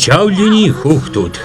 Шаолины хүүхдүүд.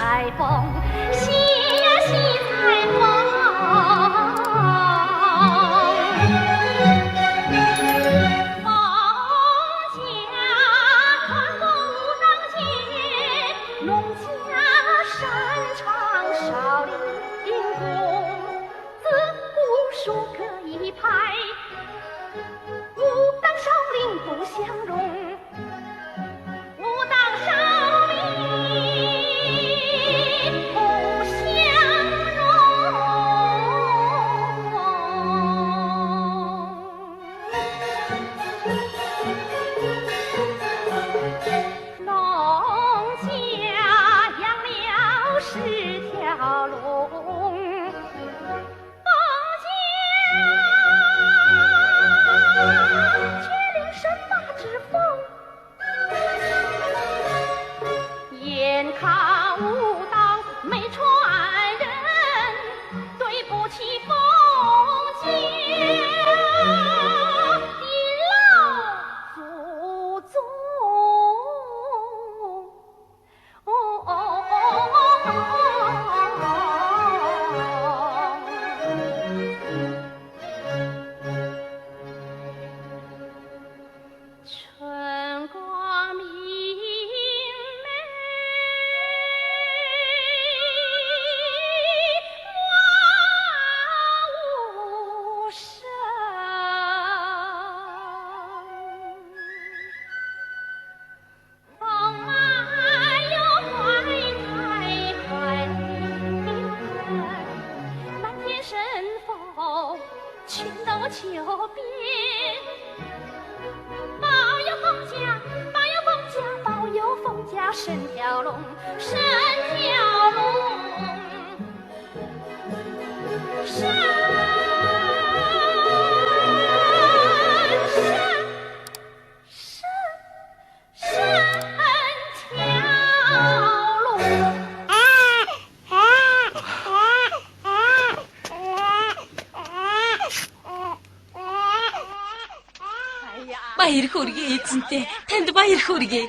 Баяр хүргэе эзэнтэй. Танд баяр хүргэе.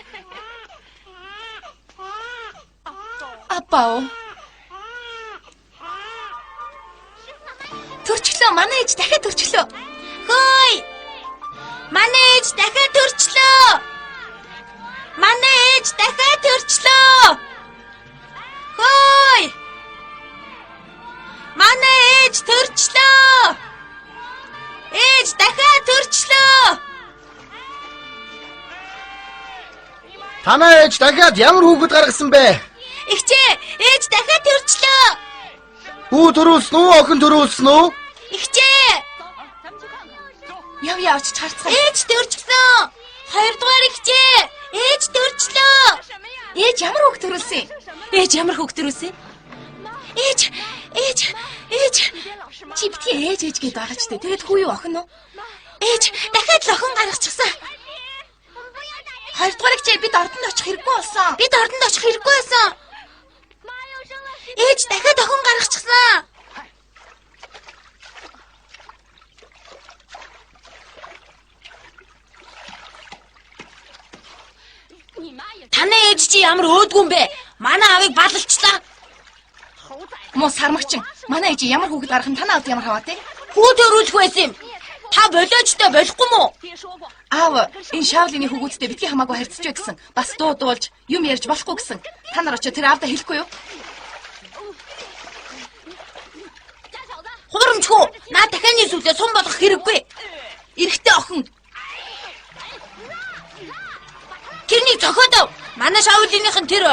Аппаа. Төрчлөө, манай ээж дахиад төрчлөө. Хөөй! Манай ээж дахиад төрчлөө. Манай ээж дахиад төрчлөө. Хөөй! Манай ээж төрчлөө. Ээж дахиад төрчлөө. Танай ээж дахиад ямар хүүхэд гаргасан бэ? Ихчээ, ээж дахиад төрчлөө. Хүү төрүүлсэн үү, охин төрүүлсэн үү? Ихчээ! Яв яа очиж харцгаая. Ээж төрчлөө. Хоёрдугаар ихчээ, ээж төрчлөө. Ээж ямар хүүхэд төрүүлсэн? Ээж ямар хүүхэд төрүүлсэн? Ээж, ээж, ээж. Чи битгий ээж ээж гэдээ байгаа ч дээ. Тэгээд хүү юу охин уу? Ээж дахиад л охин гаргачихсан. Хоёрдугаар ихчээ, бид ордонд очих хэрэггүй болсон. Бид ордонд очих хэрэггүй байсан. Ээж дахиад охин гаргачихсан. Танай ээж чи ямар өөдгүн бэ? Манай аавыг балалчлаа. Муу сармагчин. Манай ээж ямар хүүхэд гаргах нь танай аавд ямар хаваатай? Хүү төрүүлэх байсан юм. Та болоочтой болохгүй мүү? Аав, энэ Шаолины хүүгүүдтэй битгий хамаагүй харьцаж бай гэсэн. Бас дуу дуулж юм ярьж болохгүй гэсэн. Та нар очиж тэр аавдаа хэлэхгүй юу? Хуурамчгүй. Наа дахианы сүлээ сум болгох хэрэггүй. Эрэгтэй охин. Тэрнийг цохиод. Манай Шаолиных нь тэр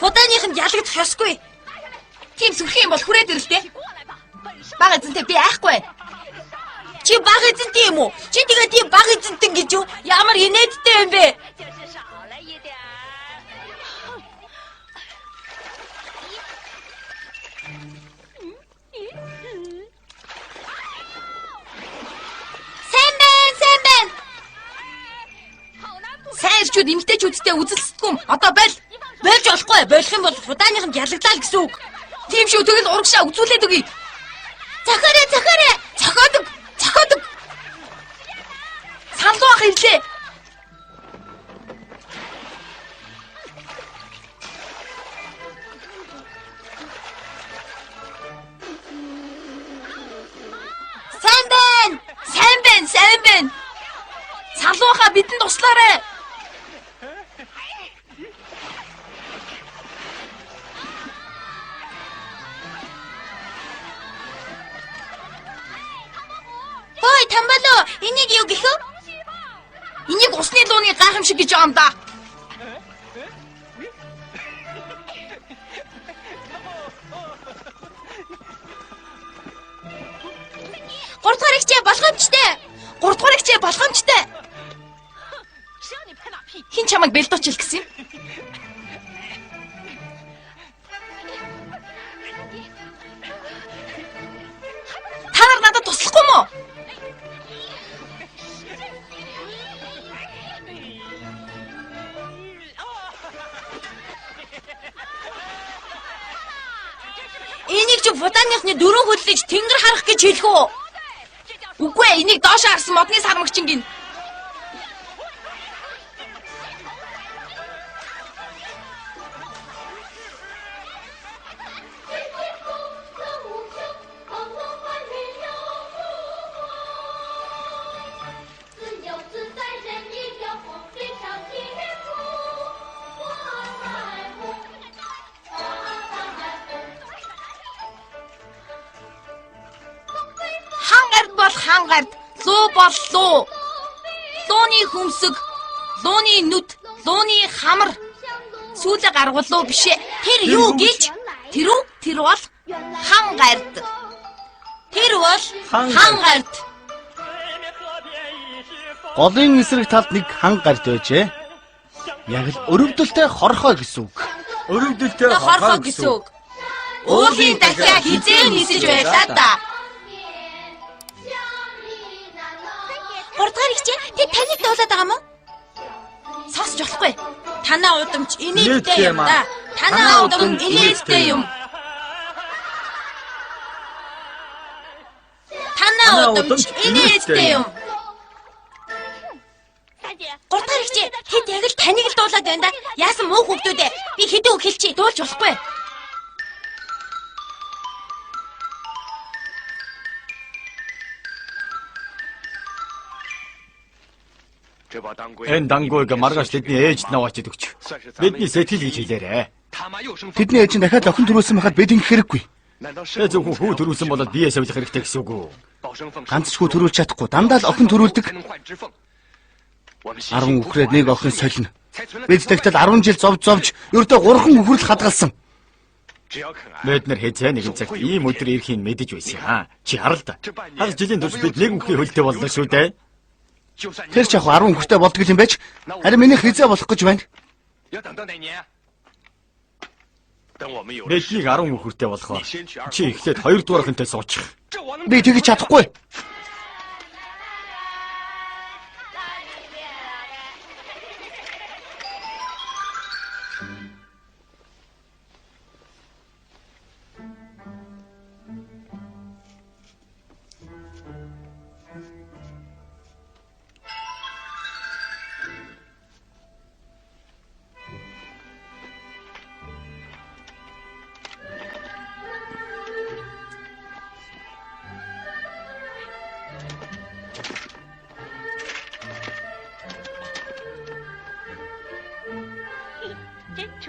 худааных нь ялагдах ёсгүй. Тийм сүрхий юм бол хүрээд ирэлтэй. Бага эзэнтэй би айхгүй. Чи бага эзэнтэй юм уу? Чи тэгээ тийм бага эзэнтэн гэж юу? Ямар инээдтэй юм бэ? Сайн байна, сайн байна. Ихнэрчүүд эмэгтэйчүүдтэй үзэлсдэггүй юм. Одоо боль. Болж болохгүй. Болох юм бол фудааныханд ялагдлаа л гэсэн үг. Тийм шүү. Тэгэл урагшаа үзүүлээд өгье. Зохиорой, зохиорой. Цохиодог. Цохиодог. Саналуу ах ирлээ. Сайн байна. Сайн байна, сайн байна. Саналуу ахаа бидэнд туслаарай. Хой, Тамбало, энийг юу гэх вэ? Энийг усны лууны гайхамшиг гэж байгаа юм да. Гуравдугаар эгчээ болгоомжтой. Гуравдугаар эгчээ болгоомжтой. Хин чамайг бэлдүүчил гэсэн юм? Та нар надад туслахгүй мó? Энийг чи фудааныхны дөрөв хөллөж тэнгэр харах гэж хэлэх үү? Үгүй ээ, энийг доошоо харсан модны сармагчин гин. Хан гард бол хан гард, луу бол луу. Лууны хөмсөг, лууны нүд, лууны хамар. Сүүлээ гаргуул луу биш ээ. Тэр юу гэж? Тэр үү? Тэр бол хан гард. Тэр бол Хан гард. Голын эсрэг талд нэг хан гард байжээ. Яг л өрөвдөлтэй хорхой гэсэн үг. Өрөвдөлтэй хорхоо гэсэн үг. Уулын дахиа хизээ нисэж байлаа да. Гуравдугаар эгчээ тэд таныг дуулаад байгаа юм уу? Сонсч болохгүй. Танаа удамч инээдтэй юм да. Танаа удам инээдтэй юм. Танаа удамч инээдтэй юм. Гуравдугаар эгчээ тэд яг л таныг л дуулаад байна да. Яасан муу хүүхдүүд ээ. Би хэдэн үг хэлчихье. Дуулж болохгүй. Энэ дангуйг маргааш тэдний ээжд наваач өгч. Бидний сэтгэл гэж хэлээрэй. Тэдний ээж нь дахиад охин төрүүлсэн байхад бид ингэх хэрэггүй. Тэ зөвхөн хүү төрүүлсэн болоод бие савлах хэрэгтэй гэсэн үг үү? Ганц ч хүү төрүүлж чадахгүй дандаа л охин төрүүлдэг. 10 үхрээд нэг охин солино. Бид тэгтэл 10 жил зовж зовж ердөө 3 үхрэл хадгалсан. Бид нар хэзээ нэгэн цагт ийм өдөр ирэхийг мэдэж байсан. Чи харал да. Хагас жилийн турш бид нэг үхрийн хөлтэй боллоо шүү дээ. Тэр ч яг 10 үхэртэй болдгоо юм байж харин минийх хизээ болох гэж байна. Биднийг 10 үхэртэй болохоор чи эхлээд 2 дугаар охинтой суучих. Би тэгж чадахгүй.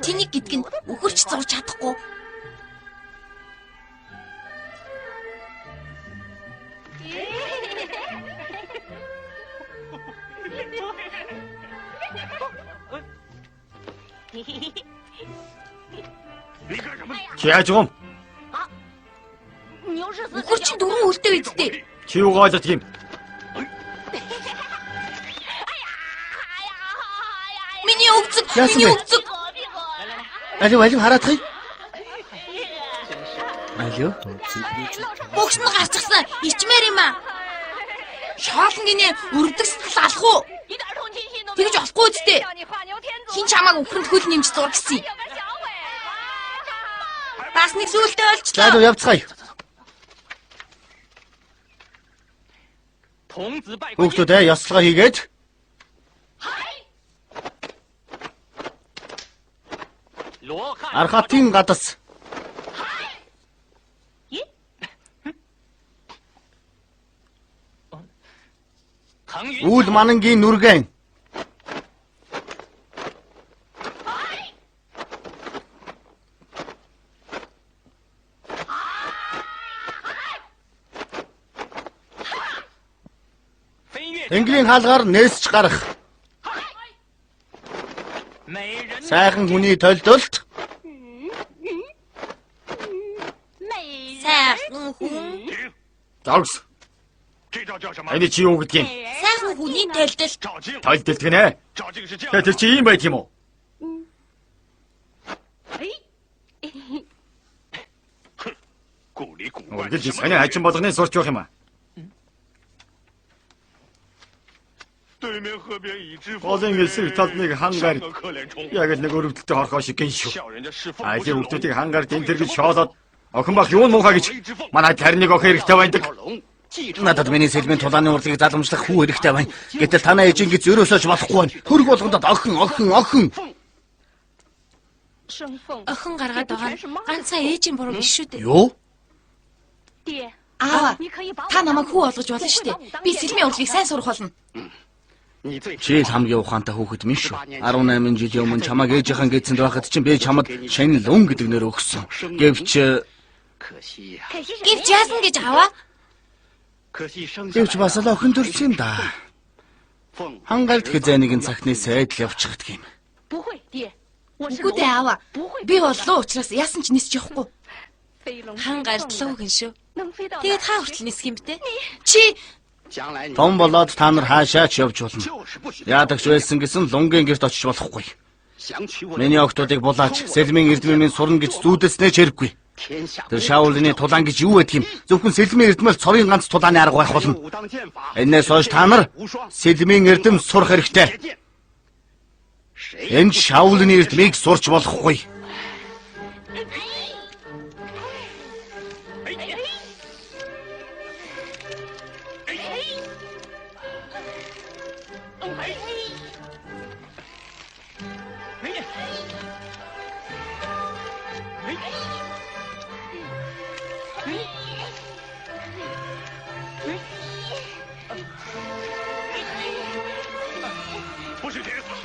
Тэнийг гэдг нь үхэрч зурж чадахгүй. Чи яаж юм? Үхэр чинь дөрвөн хөлтэй үсттэй. Чи юугаа ойлгох юм? Миний өвцөг, Яасан миний бэ? өвцөг. Алив алив хараадах юм. Алив. Бөгс нь гарчихсан. Ичмээр юм аа. Шоолон гинэ өрөвдөг сэтгэл алах уу? Тэгж болохгүй үсттэй. Хин чамааг үхэрэнд хөл нэмж зур гэсэн юм. Бас нэг сүултээ За болчлоо. дүү явцгаая. Хүүхдүүд ээ ёслогоо хийгээд Архатын гадас. Үл манангийн нүргэн. Тэнгэрийн хаалгаар нээсч гарах. Сайхан хүний толдолт. Сайхан хүн. Зогс. Эний чи юу гэдгийг? Сайхан хүний толдолт. Толдолт гинэ. Тэгээ тэр чи ийм байт юм уу? Үргэлж сони хачин болгоны сурч явах юм а. Голын эсрэг талд нэг хангаар яг л нэг өрөвдөлтөй хорхоо шиг гин шүү. Айлын хүүхдүүдийг хангаар тэнтэр гэж шоолоод охин бах юу муухай гэж манай тарныг охин хэрэгтэй байдаг. Надад миний сэлмийн тулааны урлагийг залгамжлах хүү хэрэгтэй байна. Гэтэл танай ээжин гэж ерөөсөө ч болохгүй байна. Хөрг болгондод охин охин охин. Охин гаргаад байгаа нь ганцхан ээжийн буруу биш шүү дээ. Юу? Аава, та намайг хүү болгож болно шүү дээ. Би сэлмийн урлагийг сайн сурах болно. Чи л хамгийн ухаантай хүүхэд минь шүү. 18 жилийн өмнө чамайг ээжийнхэн гэдсэнд байхад чинь би чамд Шанил Ун гэдэг нэр өгсөн. Гэвч Гэвч яасан гэж аваа? гэвч бас л охин төрсөн юм да. Хангалт хэзээ нэгэн цагтны сайдл явчихдаг юм. Үгүй дээ аава. Би боллоо учраас яасан ч нисч явахгүй. Хан гардлаа гэн шүү. Тэгээд хаа хүртэл нисэх юм бэ те? Чи Том болоод та нар хаашаа ч явж болно. Яадагч байсан гэсэн лунгийн гэрт очиж болохгүй. Миний охтуудыг булаач, сэлмийн эрдмийн сурна гэж зүүдэснээ ч хэрэггүй. Тэр Шаулны тулаан гэж юу байдаг юм? Зөвхөн сэлмийн эрдмэл цорын ганц тулааны арга байх болно. Энээс хойш та нар сэлмийн эрдэм сурах хэрэгтэй. Энэ Шаулны эрдмийг сурч болохгүй.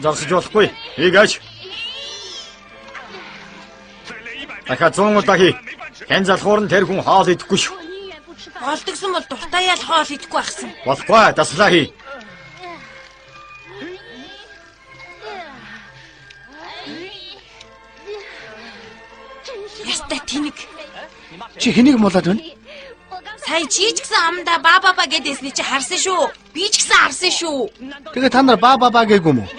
Зогсож болохгүй. Хийгээч. Дахиад 100 удаа хий. Хэн залхуур нь тэр хүн хоол идэхгүй шүү. Болдгсон бол дуртай ял хоол идэхгүй ахсан. Болохгүй, таслаа хий. Ястай тэнэг. Чи хэнийг муулаад байна? Сая чи ч гэсэн амдаа ба ба ба гэдээсний чи харсан шүү. Би ч гэсэн харсан шүү. Тэгээ та нар ба ба ба гээгүй юм уу?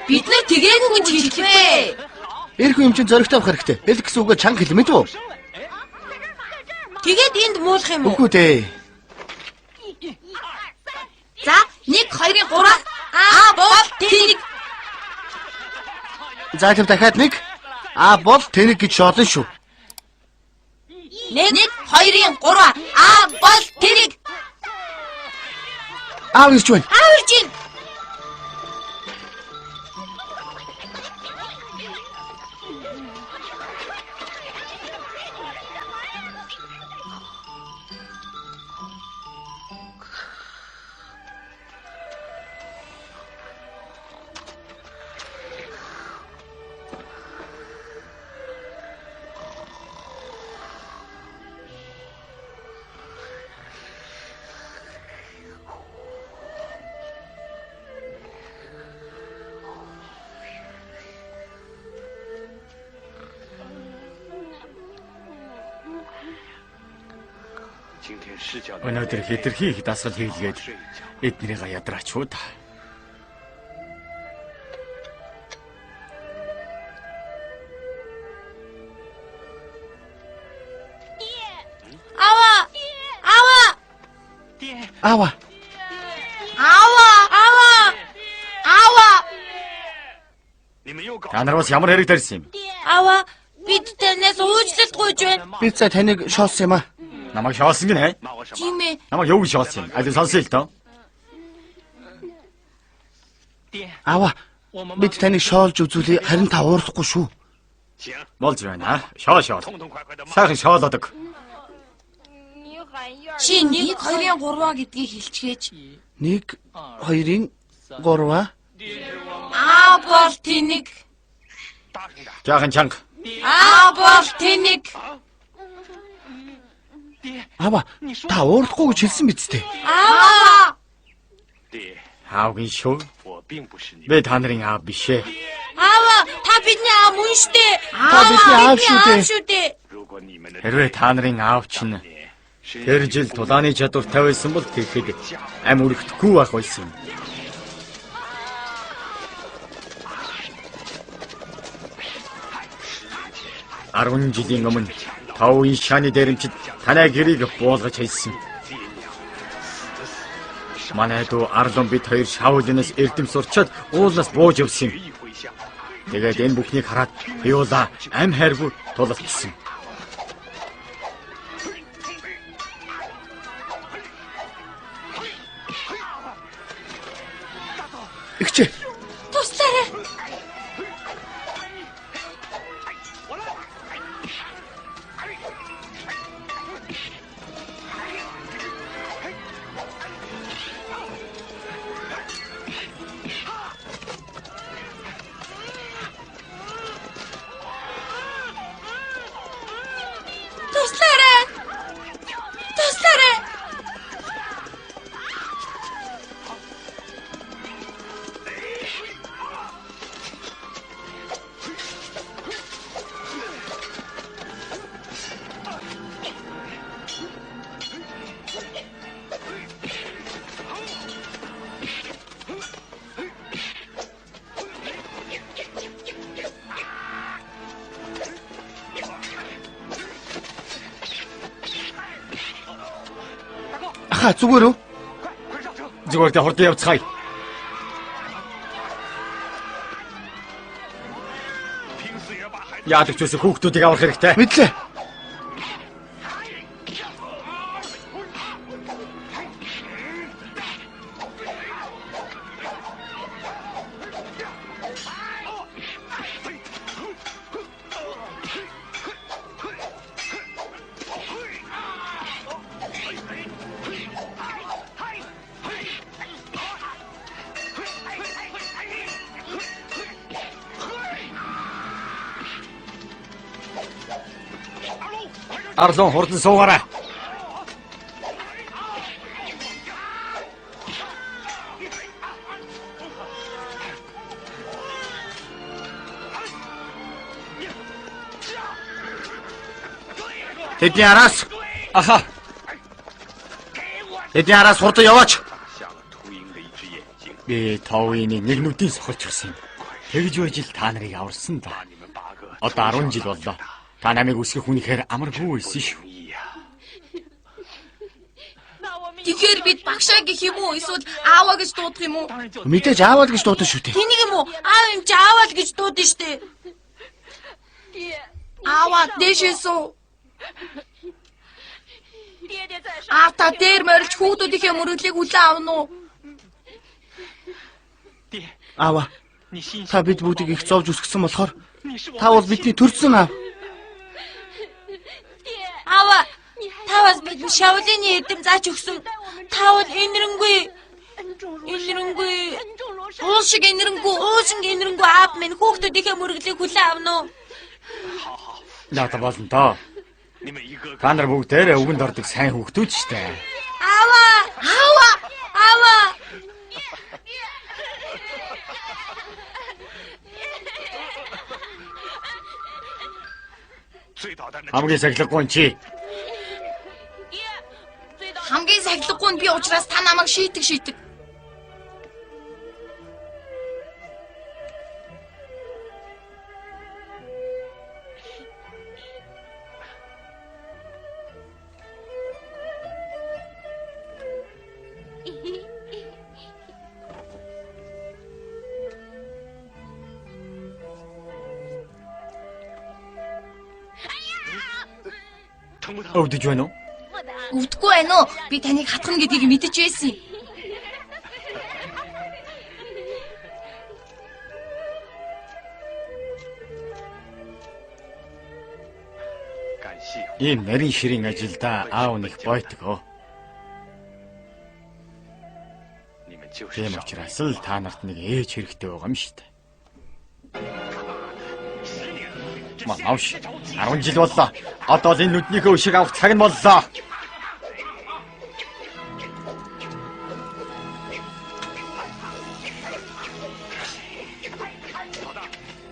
Бид нар тэгээгүй гэж хэлэхгүй. Эрх юм чинь зоригтой авах хэрэгтэй. Хэл гэсэн үгээ чанга хэл мэдв үү? Тэгээд энд муулах юм уу? Үгүй дээ. За 1 2 3 А бол тэнэг. За тэр дахиад нэг А бол тэнэг гэж шоолно шүү. 1 2 3 А бол тэнэг. Аав ирж байна. Аав ирж байна. Өнөөдөр хэтэрхий их дасгал хийлгээд эднэрийг ядраач уу та. Аваа. Аваа. Аава. Аава, Аваа. аава. Та нар бас ямар хэрэг тарьсан юм? Аваа, бид танаас уучлалт гуйж байна. Би за таныг шоолсон юм аа. Намайг шоолсон гинэ? Тийм ээ. Намайг юу гэж шоолсон юм? Аль сонсъё л доо. Аваа, бид таныг шоолж үзүүлээ, харин та уурлахгүй шүү. Болж байна. Шоол шоол. Сайхан шоолоод өг. Чи 1 2-ын 3 гэдгийг хэлчихээч. 1 2-ын 3. А бол тэнэг. Жаахан чанга. А бол тэнэг. Аваа, та уурлахгүй гэж хэлсэн биз дээ. Аваа. Аавгийн шүү. Би та нарын аав биш ээ. Аава, та бидний аав мөн штэ. Та бидний аав шүү дээ. шүү дээ. Хэрвээ та нарын аав чинь тэр жил тулааны чадвартай байсан бол тэгэхэд ам өргөдөхгүй байх байсан юм. Арван жилийн өмнө Таоын шааны дээрэмчид танай гэрийг буулгаж хайсан. Манай дүү Арлон бид хоёр Шаолинаас эрдэм сурчаад уулаас бууж явсан юм. Тэгээд энэ бүхнийг хараад Пиола ам хайргүй тулалдсан. Игчээ. Туслаарай. Туслаарай. Туслаарай. Аха, зүгээр үү? Зүгээр дээ, хурдан явцгаая. Яадаг ч үсэн хүүхдүүдийг авах хэрэгтэй. Мэдлээ. Арлон хурдан суугаарай. Тэдний араас Аха, тэдний араас хурдан яваач. би Таоины нэг нүдийг сохолчихсон юм. Тэгж байж л та нарыг аварсан да. Одоо 10 жил боллоо. Та намайг өсгөх үнэхээр амаргүй байсан шүү. Тэгэхээр бид багшаа гэх юм уу? Эсвэл аава гэж дуудах юм уу? Мэдээж аавал гэж дуудана шүү дээ. Тэнийг юм уу? Аав юм чи аавал гэж дуудана штэ. Аава дээшээ суу. Аав та дээр морилж хүүхдүүдийнхээ мөрөглийг хүлээн авна уу? Аава. Та бид бүгдийг их зовж өсгсөн болохоор та бол бидний төрсөн аав. Аава, та бас бид Шаолины эрдэм зааж өгсөн. Та бол инэрэнгүй. Инэрэнгүй. Уул шиг инэрэнгүй. Уул шиг инэрэнгүй аав минь хүүхдүүдийнхээ мөрөглийг хүлээн авна уу? Надад болно доо. Та нар бүгдээрээ үгэнд ордог сайн хүүхдүүд шүү дээ. Аава! Аава! Аава! Хамгийн сахилгагүй нь чи. Хамгийн сахилгагүй нь би учраас та намайг шийдэг шийдэг. Өвдөж байна уу? Өвдөхгүй байна уу? Би таныг хатгана гэдгийг мэдэж байсан юм. Ийм нарийн ширийн ажилдаа аав нэг бойтгоо. Тийм учраас л та нарт нэг ээж хэрэгтэй байгаа юм шүү дээ. Манавш 10 жил боллоо. Одоо л энэ нүднийхээ өшиг авах цаг нь боллоо.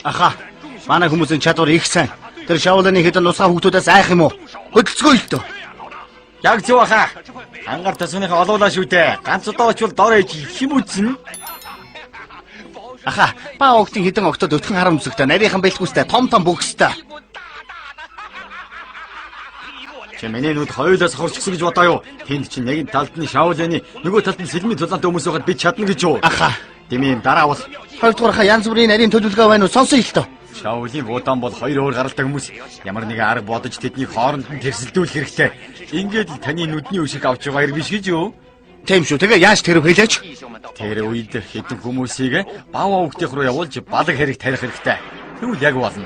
Аха, манай хүмүүсийн чадвар их сайн. Тэр Шаолины хэдэн нусгаа хүүхдүүдээс айх юм уу? Хөдөлцгөө л дөө. Яг зөв аха. Ангаар тасныхаа олуулаа шүү дээ. Ганц удаа очвол дор ээж хэм үзнэ. Аха, ба огтын хэдэн октод өтгөн харам өмсөгтэй, нарийнхан бэлгүүстэй, том том бөгстэй. Чи миний нүд хоёулаа сохорчихсон гэж бодоо юу? Тэнд чинь нэг талд нь Шаолины, нөгөө талд нь Сэлмийн тулаантай хүмүүс байхад би чадна гэж юу? Аха, Дэмий юм дараа бол хоёрдугаар аха янз бүрийн нарийн төлөвлөгөө байна уу? Сонсъё л дөө. Шаулийн буудаан бол хоёр өөр гаралтай хүмүүс. Ямар нэгэн арга бодож тэднийг хооронд нь тэрсэлдүүлэх хэрэгтэй. Ингээд л таны нүдний өшиг авч байгаа хэрэг биш гэж юу? Тийм шүү. Тэгээ яаж тэрв хэлээч? Тэр үед хэдэн хүмүүсийг бав овгтийнх рүү явуулж балаг хэрэг тарих хэрэгтэй. Тэгвэл яг болно.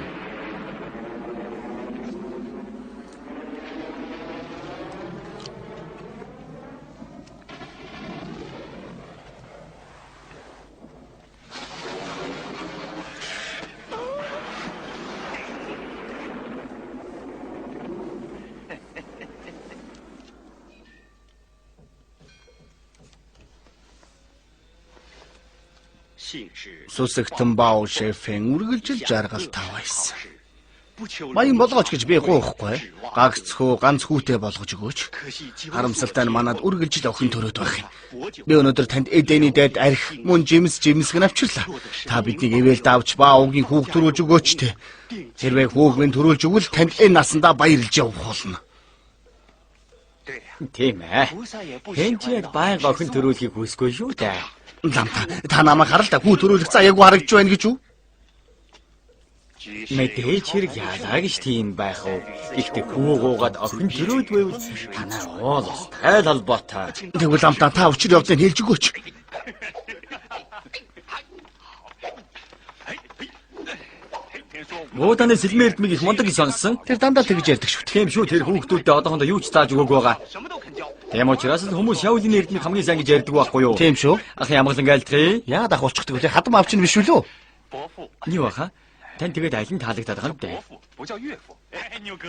Сүсэгтэн Бао шефэн үргэлжил жаргал тавайсан. Баян болгооч гэж би гуйхгүй. Гагцхүү ганц хүүтэй болгож өгөөч. Харамсалтай нь манад үргэлжил охин төрөөд байх юм. Би өнөөдөр танд Эдэний дайд арх мөн жимс жимсгэн авчирлаа. Та биднийг ивэл давч Баогийн хүүг төрүүлж өгөөч те. Хэрвээ хүүг минь төрүүлж өгвөл танд энэ насандаа баярлж явах болно. Тийм ээ. Хэн ч яг байнга охин төрүүлэхийг хүсэхгүй шүү дээ. Ламта та намайг харал та хүү төрүүлэх заа яг харагдж байна гэж үү? Мэдээж хэрэг яалаа гэж тийм байх уу? Гэхдээ хүү гуугаад охин төрөөд байвал танай уул устай л холбоотой. Тэгвэл ламта та учир явдлыг хэлж өгөөч. Буудааны сэлмэн эрдмийг их мундаг гэж сонссон. Тэр дандаа тэгж ярьдаг шүү дээ. Тийм шүү, тэр хүүхдүүдтэй одоохондоо юу ч зааж өгөөгүй байгаа. Тийм учраас л хүмүүс Шаолины эрдмийг хамгийн сайн гэж ярьдаг байхгүй юу? Тийм шүү. Ахын амгалан айлтгая. Яагаад ахуулчихдаг вэ? Хадам авчин биш үү лөө? Юу баха? Тань тэгээд аль нь таалагдаад байгаа юм бэ?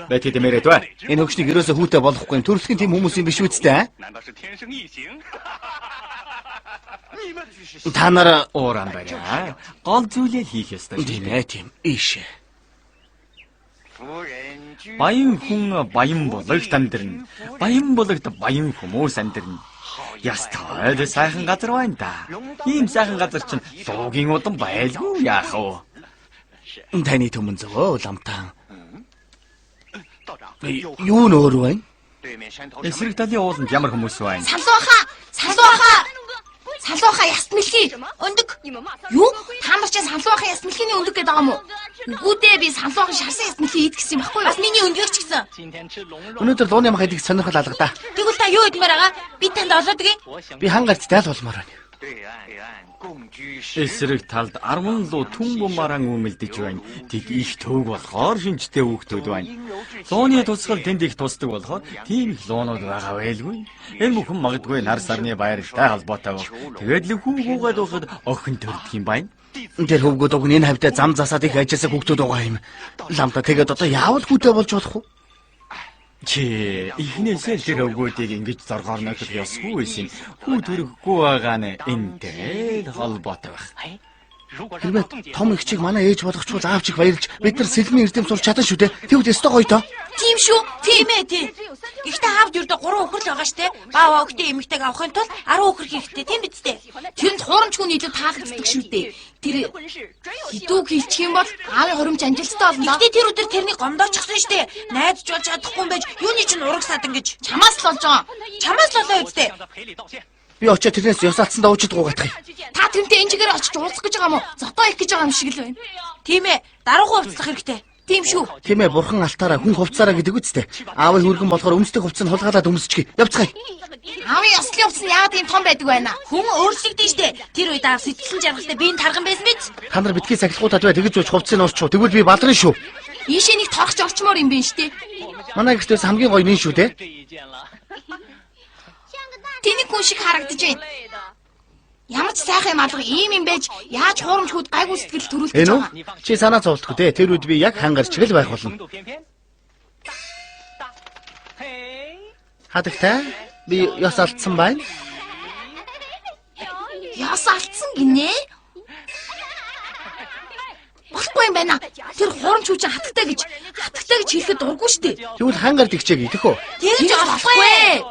Байтги дэмээрээ дөө. Энэ хөгшнийг ерөөсөө хүүтэй болохгүй юм. Төрөлхийн тийм хүмүүс юм биш үсттэй. Та нар Ууран бариа. Гол зүйлээ хийх ёстой шүү. тийм ээ тийм. Ийшээ. Баян хүн баян булагт амьдрна. Баян булагт баян хүмүүс амьдрна. Ястай л сайхан газар байна да. Ийм сайхан газар чинь луугийн удам байлгүй яах вэ? Таны төмөн зөвөө ламтан. Юу нөр байна? Эсрэг талын ууланд ямар хүмүүс байна? Салуухаа! Салуухаа! Салуухаа яст мэлхий. Өндөг. Юу? Та нар чинь салуухаа яст мэлхийний өндөг гэдэг байгаа юм уу? Үгүй дээ би салуухаа шарсан яст мэлхий идэх гэсэн юм баггүй юу? Бас миний өндгийч гэсэн. Өнөөдөр лууны мах идэх сонирхол алгадаа. Тэгвэл та юу идмээр байгаа? Би танд олоод өгье. Би хан гарцтай л болмоор байна. Эсрэг талд 10 луу түн бумаран үүмэлдэж байна. Тэд их төвөг болохоор шинжтэй хүүхдүүд байна. Лууны тусгал тэнд их тусдаг болохоор тийм их луунууд байгаа байлгүй. Энэ бүхэн магадгүй нар сарны баяртай холбоотой байх. Тэгээд л хүү гуугаад байхад охин төрдөг юм байна. Тэр хөвгүүд уг нь энэ хавьдаа зам засаад их ажилласан хүүхдүүд байгаа юм. Ламта тэгээд одоо яавал хүүтэй болж болох вэ? Чи эхнээсээ л тэр хөвгүүдийг ингэж зоргоор нөхөх ёсгүй байсан. Хүү төрөхгүй байгаа нь энтэй л холбоотой байх. Хэрвээ том их чиг манай ээж болгочвол аав чиг баярлж бид нар сэлмийн эрдэм сурч чадан шүү дээ. Тэгвэл ёстой гоё доо. Тийм шүү. Тийм ээ тийм. Гэхдээ аавд ердөө 3 өхөр л байгаа штэ. Баав охтой эмэгтэйг авахын тулд 10 өхөр хэрэгтэй тийм биз дээ. Тэрэнд хуурамч хүн илүү таалагддаг шүү дээ. Тэр хідүүг хийчих юм бол аавын хуримч амжилттай болно. Гэхдээ тэр өдөр тэрний гомдоочихсон штэ. Найдаж болж чадахгүй юм байж юуны чинь ураг садан гэж. Чамаас л болж байгаа. Чамаас л болоо үстэй. Би очиод тэрнээс ёс алдсандаа уучид гуугатах юм. Та тэрнтэй энэ чигээр очиж уулзах гэж байгаа юм уу? Зотоо их гэж байгаа юм шиг л байна. Тийм ээ. Даруухан хувцлах хэрэгтэй. Тийм шүү. Тийм ээ, бурхан алтаараа хүн хувцаараа гэдэг үстэй. Аавын хүргэн болохоор өмсдөг хувцас нь хулгайлаад өмсчихье. Явцгаая. Аавын ёслолын хувцас нь яагаад ийм том байдаг байна? Хүн өөрчлөгдөн штэ. Тэр үед аав сэтгэлэн жаргалтай биеийн тарган байсан биз? Та нар битгий сахилгуудад бай тэгэж ууч хувцсыг уурч. Тэгвэл би баларна шүү. Ийшээ нэг торохч орчмоор юм биш штэ. Манай гэртээс хамгийн гоё нин шүү дээ. Тэнийг хүн шиг харагдаж байна. Ямар ч сайхан юм алга ийм юм байж яаж хуурамч хүүд гайгүй сэтгэл төрүүлж Энэ байгаа. үү? Чи санаа зовлтгүй дээ. Тэр үед би яг хангаар чиг л байх болно. Хадагтай би ёс алдсан байна. Ёс алдсан гинэ? Болохгүй юм байна. Тэр хуурамч хүү чинь хатагтай гэж хэлэхэд дургүй штэ. Тэгвэл хангаар тэгчээг идэх үү? Тэгж болохгүй.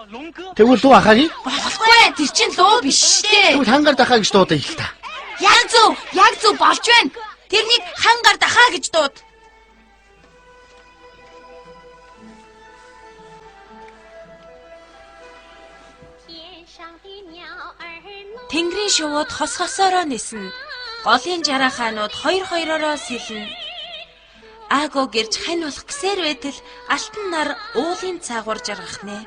Тэгвэл луу ахааги? Болохгүй. Тэр чинь луу биш штэ. Тэгвэл хангаар дахаа гэж дуудая л та. Яг зөв болж байна. Тэрнийг хангаар дахаа гэж дууд. Тэнгэрийн шувууд хос хосоороо ниснэ. Голын жараа хаанууд хоёр хоёроороо сэлнэ. Ааго гэрж хань болох гэсээр байтал алтан нар уулын цаагуур жаргах нэ.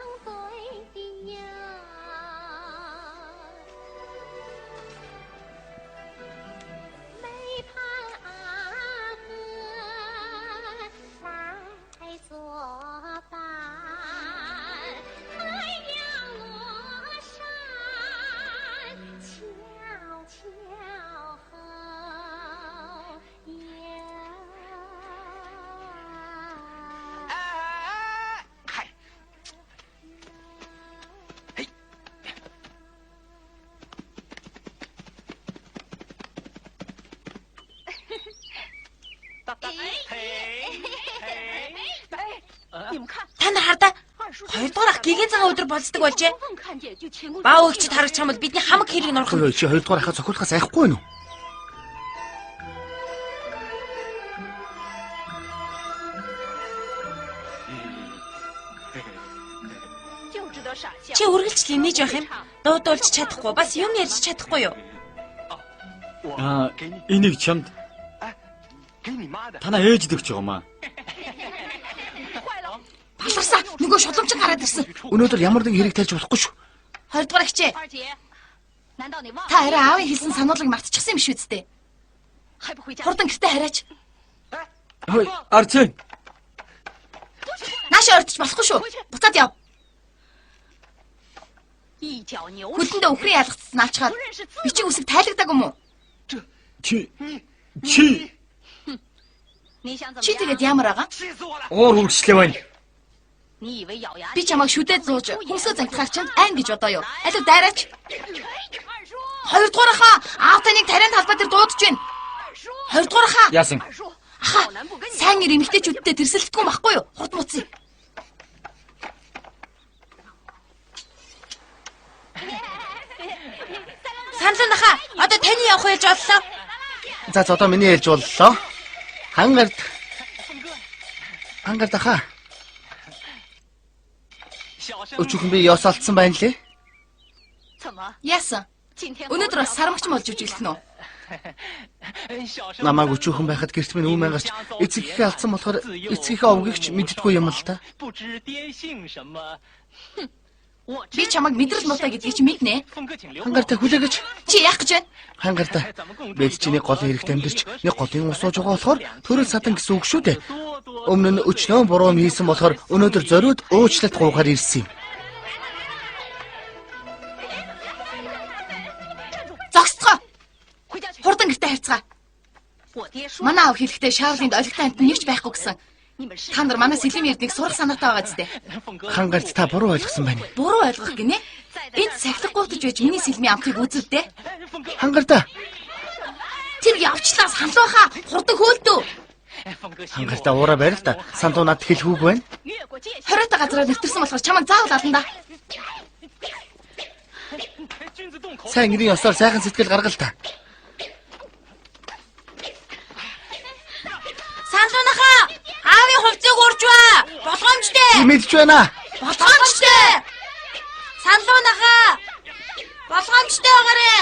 Та нар хардаа хоёрдугаар ах гигэн цагаан өдөр болцдог болжээ. Баа өгчд харагч юм бол бидний хамаг хэрэг нурах. Хөөе чи хоёрдугаар ахаа цохиулахаас айхгүй нү? Чи үргэлж линэж явах юм. Дуудуулж чадахгүй, бас юм ярьж чадахгүй юу? Аа, энийг чамд танаа ээж дэгч байгаа маа. Баларсаа нөгөө шулуумчин гараад ирсэн. Өнөөдөр ямар нэгэн хэрэг тарьж болохгүй шүү. Хоёрдугаар агчээ. Та арай аавын хэлсэн сануулгыг мартчихсан юм биш үсттэй. Хурдан гэртээ хараач. Хөөе, Арчи. Наашаа ордож болохгүй шүү. Буцаад яв. Хөлөндөө үхрийн ялгацсан наачгаад бичиг үсэг тайлагдаагүй юм уу? Чи Чи тэгээд ямар байгаа? уур үргэлжлээ байна. Би чамайг шүдээд зууж хүмсөө зангихаар чамд айн гэж бодоо юу? Алив дайраач. Хоёрдугаар хаа аав таныг тариан талбай дээр дуудаж байна. Хоёрдугаар хаа. Яасан? Аха. Сайн ир эмэгтэйчүүдтэй тэрсэлдэггүй юм баггүй юу? Хурд муцъя. Саналаа нахаа одоо таны явах ээлж боллоо. За за одоо миний ээлж боллоо. Хангард ахаа. Өчигхэн би ёс алдсан байна лээ. Яасан? Өнөөдөр бас сармагч болж жүжиглэх нь үү? Намайг өчүүхэн байхад гэрт минь үүмэн гарч эцэгхээ алдсан болохоор эцгийнхээ овгийгч мэддэггүй юм л та. Би чамайг мэдрэл муутай гэдгийг чи мэднэ. Хангартай хүлээгэж. Чи яах гэж байна? Хангартай. Бид чи нэг голын хэрэгт амьдарч нэг голын ус ууж байгаа болохоор төрөл садан гэсэн үг шүү дээ. Өмнө нь өчнөө буруу юм хийсэн болохоор өнөөдөр зориуд уучлалт гуйхаар ирсэн юм. Зогсцгоо. Хурдан гэртээ харьцгаа. Манай аав хэлэхдээ Шаолинд олигтой амьтан нэг ч байхгүй гэсэн. Та нар манай Сэлэм эрднийг сурах санаатай байгаа зү. Хангарт та буруу ойлгосон байна. Буруу ойлгох гинэ? Энд сахилгагуутаж байж миний Сэлмийн амтыг үзв дээ. Хангарта. Тэр явчлаа саналуухаа хурдан хөөлдөө. Хангарта уураа барь л да. Сандуу надад хэлэх үг байна. Хориотой газраар нэвтэрсэн болохоор чамайг заавал ална да. Сайн гэрийн ёсоор сайхан сэтгэл гаргал та. Саналуунахаа аавын хувцсыг урж ба. Болгоомжтой. Би мэдж байна. Болгоомжтой. Саналуунахаа болгоомжтой байгаарэ.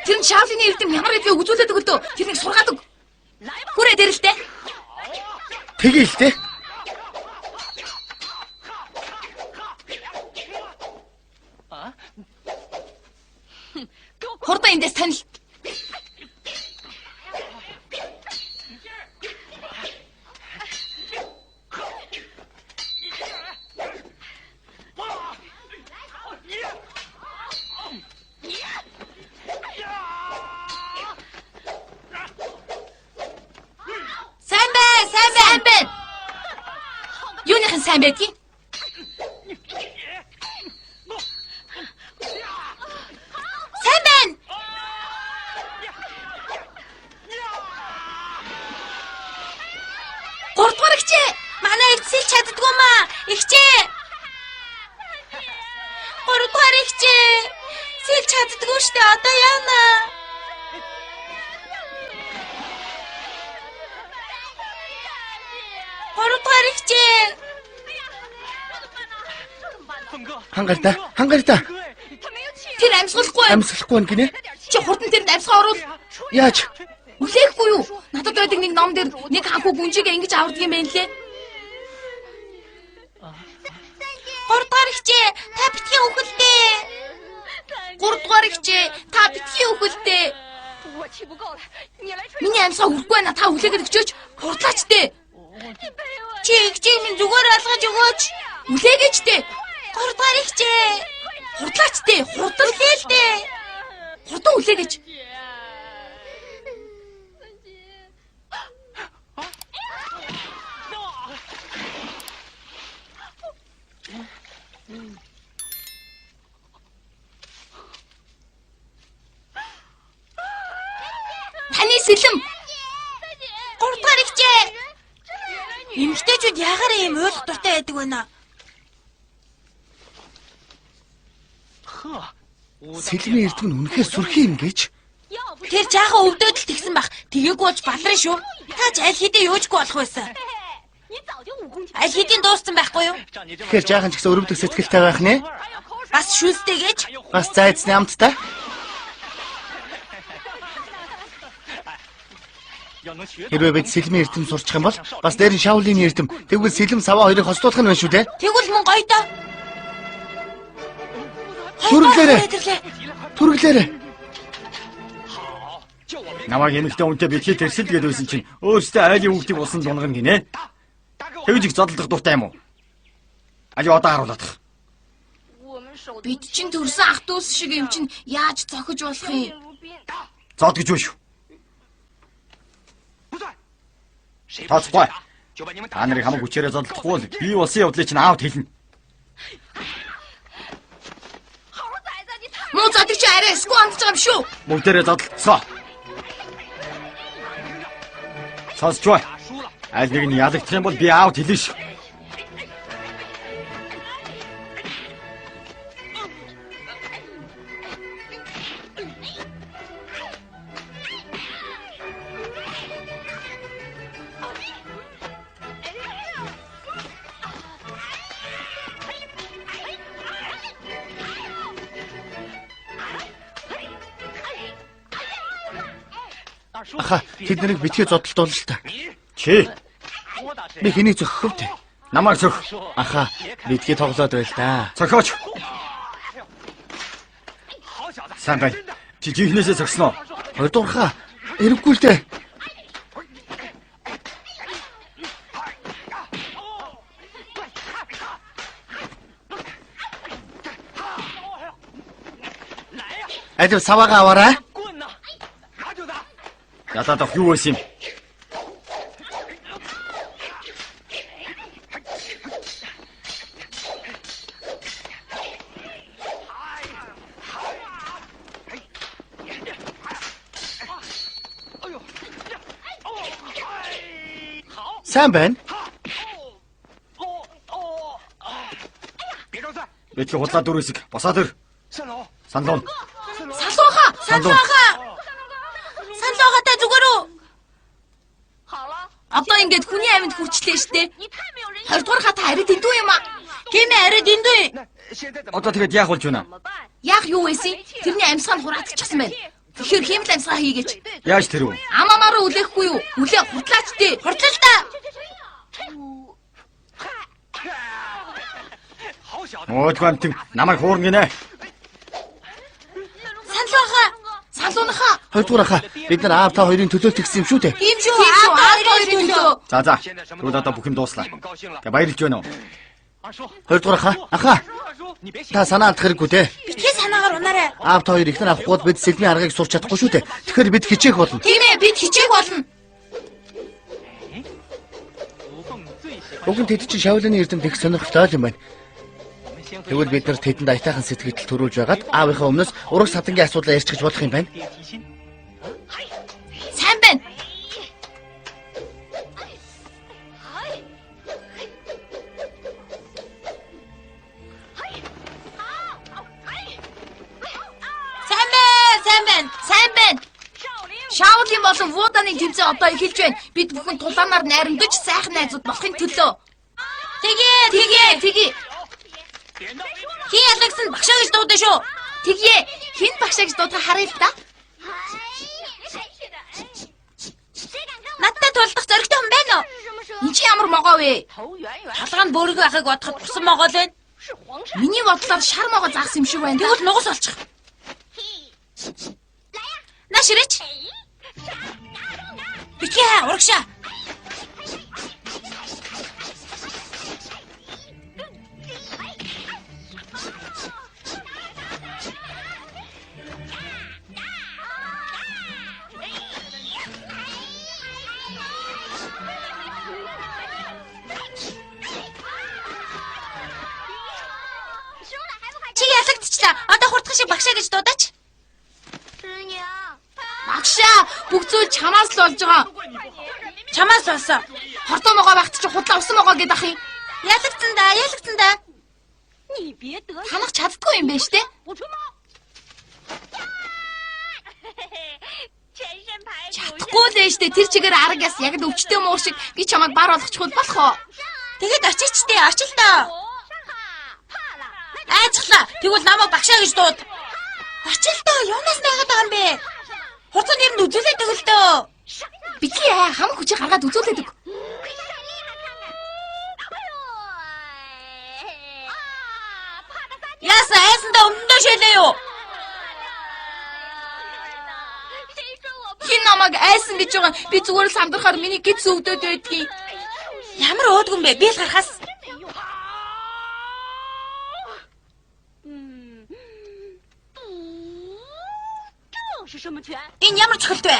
Тэр нь Шаолины эрдэм ямар гэдгийг үзүүлээд өгөлдөө. Тэрнийг сургаад өг. Хүрээ дэрэлтэй. Тэгье л дээ. Хурдан эндээс танил. Сайн бай, сайн бай. Сайн байна. Юуных нь сайн байдгийг? Сайн байна. Гуравдугаар эгчээ. Манай эгч сэлж чаддгүй маа. Эгчээ. Гуравдугаар эгчээ. Сэлж чаддгүй штэ. Одоо яана? Гуравдугаар эгчээ. Хангарта, хангарта. Тэр амьсгалахгүй. Амьсгалахгүй байна гинэ. Чи хурдан тэрэнд амьсгаа оруул. Яаж? Үлээхгүй юу? Надад байдаг нэг ном дээр нэг ханхүү гүнжигээ ингэж авардаг юм байна лээ. Гуравдугаар эгчээ. Та битгий үхэлдээ. Гуравдугаар эгчээ та битгий үхэлдээ. Миний амьсгаа хүрхгүй байна. Та хүлээгээд өгчөөч. Хурдлаач дээ. Чи эгчийг минь зүгээр алгаж өгөөч. Хүлээгээч дээ. Гуравдугаар эгчээ. Хурдлаач дээ. Хурдан Хүлээлдээ. Хурдан хүлээгээч. Таны сэлэм Гуравдугаар эгчээ. Эмэгтэйчүүд яагаар ийм уйлах дуртай байдаг вэ нэ? Сэлмийн эрдэм нь үнэхээр сүрхий юм гэж. Тэр жаахан өвдөөд л тэгсэн бах. Тэгээгүй болж балрын шүү. Та ч аль хэдийн юужгүй болох байсан. Аль хэдийн дууссан байхгүй юу? Тэгэхээр жаахан ч гэсэн өрөвдөх сэтгэлтэй байх нэ. Бас шүлстэй гэж. Бас зайцны амттай. Хэрвээ бид сэлмийн эрдэм сурчих юм бол бас дээр нь Шаолины эрдэм, тэгвэл сэлэм саваа хоёрыг хослуулах нь байна шүү дээ. Тэгвэл мөн гоё доо. Түргэлээрэй. Түргэлээрэй. Намайг эмэгтэй хүнтэй битгий тэрсэл гээд байсан чинь өөртөө айлын хүүхдийг усан дунгана гинэ. Тэгж их зодолдох дуртай юм уу? Али одоо харуулах. Бид чинь төрсөн ах дүүс шиг юм чинь яаж зохиж болох юм? Зод гэж юу шүү. Тооцохгүй. Та нарыг хамаг хүчээрээ зодолдохгүй бол би болсон явдлыг чинь аавд хэлнэ. Муу зодог чи арай эсгүй хандж байгаа юм шүү. Бүгдээрээ зодолцгоо. Сонсч бай. Аль нэг нь ялагдах юм бол би аавд хэлнэ шүү. Аха, тэд нарыг битгий зодтолтуул л та. Чи Би хэнийг зөхөх вэ? намайг зөх. Аха, битгий тоглоод байл та. Цохиоч. Сайн бай. Чи жинхнээсээ зогсноо. Хоёрдугаархаа хэрэггүй л дээ. Алив саваага аваарай. Ялаад авах юу байсан юм? Сайн байна. Битгий худлаа дүрээсэг. Босоод ир. Саналуун. Салууха. Саналуун. Саналууха та зүгээр үү? Одоо ингээд хүний амьд хүрчлээ штэ. Хоёрдугаар хата арай дэндүү юм аа. Тийм ээ, арай дэндүү. Одоо тэгэд яах болж байна? Яах юу байсан? Тэрний амьсгаа нь хураагдчихсан байна. Тэгэхээр хиймэл амьсгаа хийгээч. Яаж тэр үү? Ам амаараа үлээхгүй юу? Үлээ хурдлаач дээ. Хурдлаа л да. Уудгүй амтэн намайг хуурна гинэ. Санал байхаа. Салуунхаа. Хоёрдугаар ахаа бид нар аав та хоёрын төлөөлт гэсэн юм шүү дээ. Тийм шүү. Тийм шүү. Аав Аав та хоёрын хоёрын төлөө. төлөө. За за. Тэгвэл одоо бүх юм дууслаа. Тэгээ баярлж байна уу? Хоёрдугаар ахаа ахаа та санаа алдах хэрэггүй те. Битгий санаагаар унаарай. Аав та хоёр ихнэр авахгүй бол бид сэлмийн аргыг сурч чадахгүй шүү дээ. Тэгэхээр бид хичээх болно. Тийм ээ, бид хичээх болно. Уг нь тэд чинь Шаолины эрдэмт их сонирхолтой л юм байна. Тэгвэл бид нар тэдэнд аятайхан сэтгэл төрүүлж байгаад аавынхаа өмнөөс ураг садангийн асуудлаа ярьчих болох юм байна. Сайн байна. Сайн байна, сайн байна. Сайн байна. Шаолын болон Вуданы тэмцээн одоо эхэлж байна. Бид бүхэн тулаанаар найрамдаж сайхан найзууд болохын төлөө. Тэгээ, Тэгээ, тэгээ. Хин ялгсан багшаа гэж дуудана шүү. Тэгээ. Хэн багшаа гэж дуудах харъя л да. Надтай тулдах зоригтой хүн байна уу? Энд чи ямар могоо вэ? Толгой нь бөөргөө байхыг бодоход усан могоо л байна. Миний бодлоор шар могоо заасан юм шиг байна. Тэгвэл нугас олчих. Нааш ирээч. Битгий хаа урагшаа. Чи ялагдчихлаа. Одоо хурдхан шиг багшаа гэж дуудаач. Багшаа, бүх зүйл чамаас л болж байгаа. Чамаас болсон. Хортой могоо байхад чи худлаа усан могоо гэдэх юм. Ялагдсан да, ялагдсан да. Танах чаддгүй юм байна штэ. Чадахгүй л ээ штэ. Тэр чигээр арга яс яг л өвчтөе муур шиг би чамайг бар болгочихвол болох уу? Тэгэд очиж штэ, очил доо. Айцглаа. Тэгвэл намайг багшаа гэж дууд. Очил доо, юунаас найгаад байгаа юм бэ? Хурцсан нэрэнд үзүүлээд өг л дөө. Битгий аа хамаг хүчийг гаргаад үзүүлээд өг. Яасан айсандаа өмнөдөө шээлээ юу? Хин намайг айсан гэж байгаа. Би зүгээр л сандрахаар миний гидс өвдөд байдгийг. Ямар өөдгүн бэ? Би л гарахаас. Энэ ямар цохилт вэ?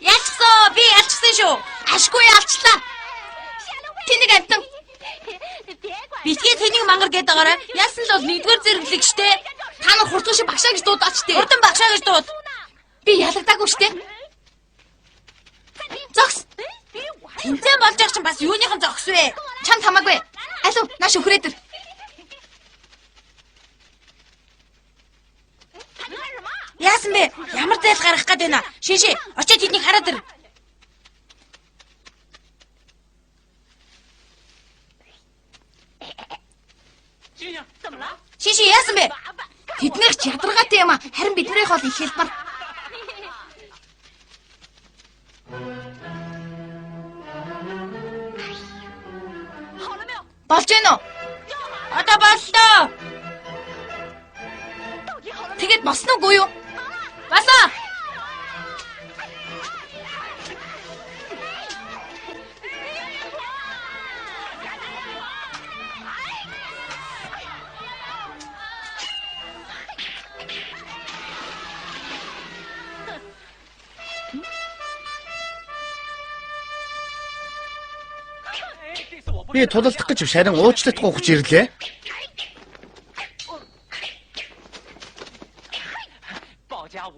Ялчсан. Би ялчсан шүү. Ашгүй ялчлаа. Тэнэг амтан. Битгий тэнийг мангар гээд байгаарай. Ялсан л бол нэгдүгээр зэрэглэг штэ. Та нар хурдхан шиг багшаа гэж дуудаач тээ. Хурдан багшаа гэж дууд. Би ялагдаагүй штэ. Зогс. Тэмцээн болж байгаа чинь бас юуныхан зогс вэ? Чамд хамаагүй. Алуу, нааш өхрөөд ир. Яасан бэ? Ямар зээл гаргах гээд байна? Шиши, очиж тэднийг хараад ир. Шиши, яасан бэ? Тэднийх ч ядаргаатай юм а. Харин биднийх бол их хэлбэр. Болж байна уу? Одоо боллоо. Тэгээд босно уугүй юу? Болоо. Би тулалдах гэж биш харин уучлалт гуйх гэж ирлээ.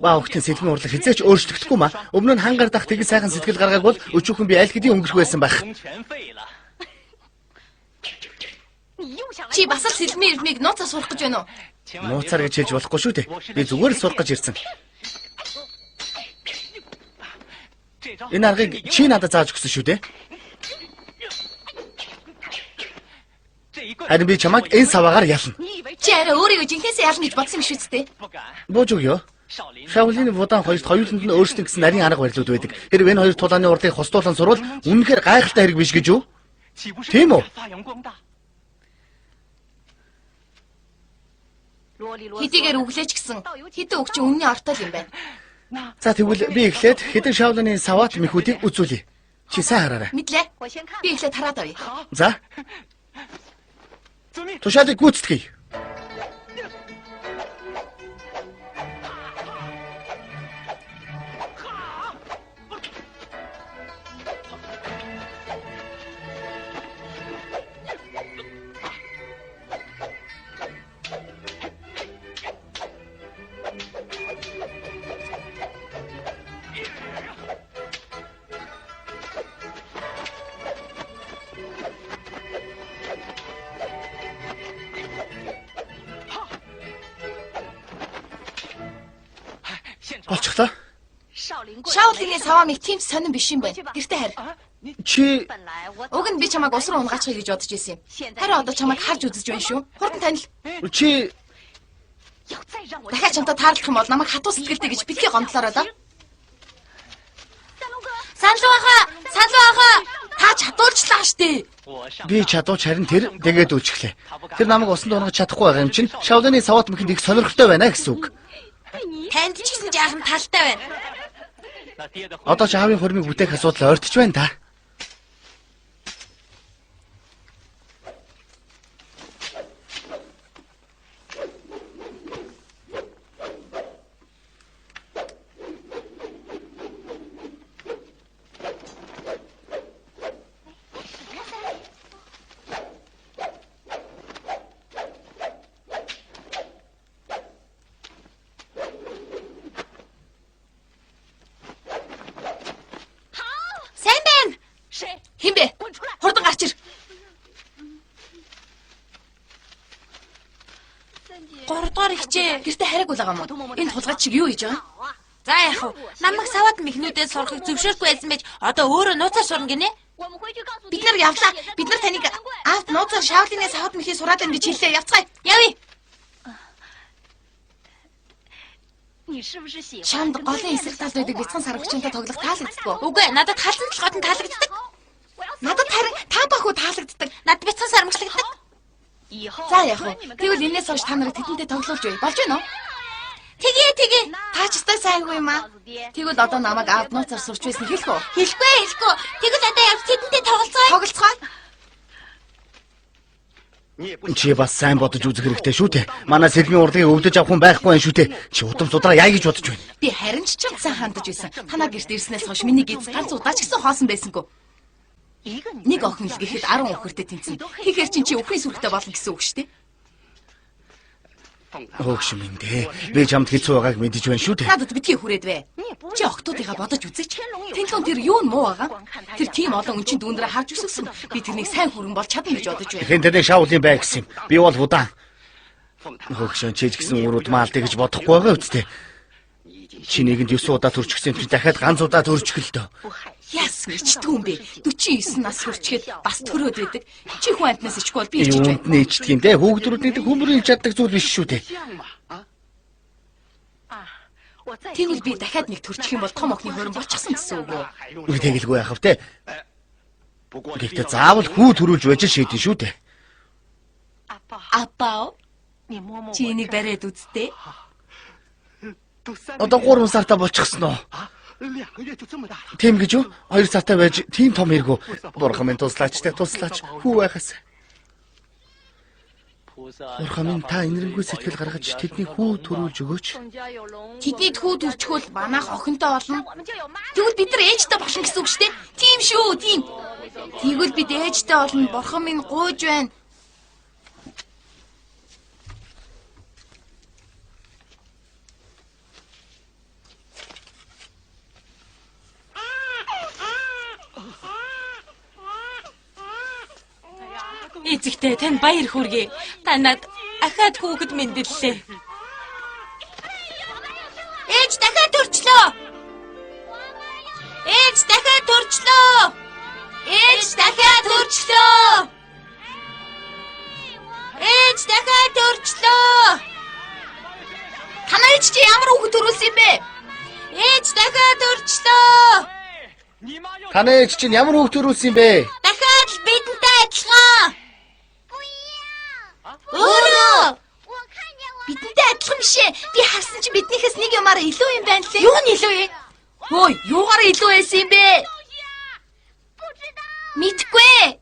Ба охтын сэлмийн урлаг хизээч өөрчлөгдөхгүй маа. Өмнө нь хангаар дах тэгж сайхан сэтгэл гаргааг бол өчүүхэн би аль хэдийн өнгөрөх байсан байх. Чи бас л сэлмийн эрдмийг нууцаар сурах гэж байна уу? Нууцаар гэж хэлж болохгүй шүү дээ. Би зүгээр л сурах гэж ирсэн. Энэ аргыг чи надад зааж өгсөн шүү дээ. Харин би чамайг энэ саваагаар ялна. Чи арай өөрийгөө жинхэнээсээ ялна гэж бодсон юм шүү дээ. Бууж өгөө. Шаолины Вудан хоёрт хоёуланд нь өөрсдийн гэсэн нарийн арга барилууд байдаг. Хэрв энэ хоёр тулааны урлагийг хостуулан сурвал үнэхээр гайхалтай хэрэг биш гэж юу? Тийм үү? Хэдийгээр өглөөч гэсэн хэдэн үг чи үнний ортой юм байна. За тэгвэл би эхлээд хэдэн Шаолины саваат мэхүүдийг үзүүлье. Чи сайн хараарай. Мэдлээ. Би эхлээд хараад авъя. За. Тушаалыг гүйцэтгэе. Болчихлоо. Шаолины саваа мих тийм ч сонин биш юм байна. Гэртээ харь. Чи Уг нь би чамайг ус руу унгаачихъя гэж бодож ирсэн юм. Харин одоо чамайг харж үзэж байна шүү. Хурдан танил. Чи Дахиад чамтай таарлах юм бол намайг хатуу сэтгэлтэй гэж битгий гомдлоорой доо. Саналуу ахаа! Саналуу ахаа! Та чадуулчлаа штэ. Би чадвч харин тэр тэгээд үлчихлээ. Тэр намайг усанд унгаж чадахгүй байгаа юм чинь Шаолины саваат мэхэнд их сонирхолтой байна гэсэн үг. Танд ч гэсэн жаахан талтай байна. Одоо ч аавын хурмыг бүтээх асуудал ойртож байна та. Сайн байна. Хин бэ? Хурдан гарч ир. 3 дугаар ихчээ. Гэртээ хараагүй л байгаа юм уу? Энэ тулгаач чиг юу хийж байгаа? За яах вэ? Намайг саваад мэхнүүдээ сурахыг зөвшөөрөхгүй байсан байж одоо өөрөө нууцаар сурна гинэ? Бид нар явлаа. Бид нар таныг аавд нууцаар Шаолины саваад мэхийг сураад байна гэж хэллээ. Явцгаая. Явъя. Чамд голын эсрэг талд байдаг бяцхан сарвчантай тоглох таалагддаг уу? Үгүй надад халсан толгойд нь таалагддаг. Надад харин та бахуу таалагддаг. Надад бяцхан сармагчлагддаг. За яах вэ? Тэгвэл энэс хойш та нарыг тэдэнтэй тоглуулж бай. Болж байна уу? Тэгээ тэгээ. Та ч өстой сайнгүй юм аа. Тэгвэл одоо намайг аавд нууцаар сурч байсан хэлэх үү? Хэлэхгүй хэлэхгүй. Тэгвэл одоо явж тэдэнтэй тоглолцгоё. Тоглолцгоё. Чи бас сайн бодож үзэх хэрэгтэй шүү дээ. Манай сэлмийн урлагийг өвдөж авах хүн байхгүй байх шүү дээ. Чи удам судраа яа гэж бодож байна? Би харин ч чамд сайн хандаж байсан. Танаа гэрт ирснээс хойш миний гиз ганц удаа ч гэсэн хоосон байсангүй. Нэг охин л гэхэд 10 өхөртэй тэнцэн. Тэгэхээр чин чи өхрийн сүрхтэй болно гэсэн үг шүү дээ. Хөөгш минь дээ. Би чамд хэцүү байгааг мэдэж байна шүү дээ. Надад битгий хүрээд бай. Чи охтуудыгаа бодож үзээч. Тэнлэн тэр юу нь муу байгаа? Тэр тийм олон өнчин дүүнрээ харж өсөсөн. Би тэрнийг сайн хүрэн болж чадна гэж бодож байна. Хэн тэрнийг шаулын бай гэсэн юм. Би бол удаан. Хөөгш чи ч гэсэн үр удмаа алдъя гэж бодохгүй байгаа үсттэй. Чи нэгэнд 9 удаа төрчихсөн юм чи дахиад ганц удаа төрчих л дөө. Яс ичдэг юм бэ? 49 нас хүрчгээд бас төрөөд байдаг. Чи хүн амтнаас ичихгүй бол би ичиж байна. Юунд нь ичдэг юм те? Хүүхдүүд нэг хүмүүрийн ич чаддаг зүйл биш шүү дээ. Тэгвэл би дахиад нэг төрчих юм бол том охины хөрөн болчихсон гэсэн үг үү? Үгүй тэгэлгүй яах вэ те? Гэхдээ заавал хүү төрүүлж байж шийдэн шүү дээ. Апаа. Чи энийг бариад үзтээ. Одоо 3 сартаа болчихсон уу? Тийм гэж юу? 2 сартаа байж тийм том хэрэгүү. Бурхан минь туслаач те, туслаач. Хүү байхаас. Бурхан минь та энэрэнгүй сэтгэл гаргаж тэдний хүү төрүүлж өгөөч. Тэдний хүү төрчихвөл манайх охинтой болно. Тэгвэл бид нар ээжтэй болно гэсэн үг шүү дээ. Тийм шүү, тийм. Тэгвэл бид ээжтэй болно. Бурхан минь гуйж байна. Эзэгтэй танд баяр хүргэе. Та над ахаад хүүхэд мэндэллээ. Ээж дахиад төрчлөө. Ээж дахиад төрчлөө. Ээж дахиад төрчлөө. Ээж дахиад төрчлөө. Танай ээж чи ямар хүүхэд төрүүлсэн юм бэ? Ээж дахиад төрчлөө. Танай ээж чинь ямар хүүхд төрүүлсэн юм бэ? Дахиад л бидэнтэй адилхан. Өөрөө. Бидэнтэй адилхан биш ээ. Би харсан чинь биднийхээс нэг юмараа илүү юм байна лээ. Юу нь илүү юм? Хөөе, юугаараа илүү байсан юм бэ? Мэдгүй.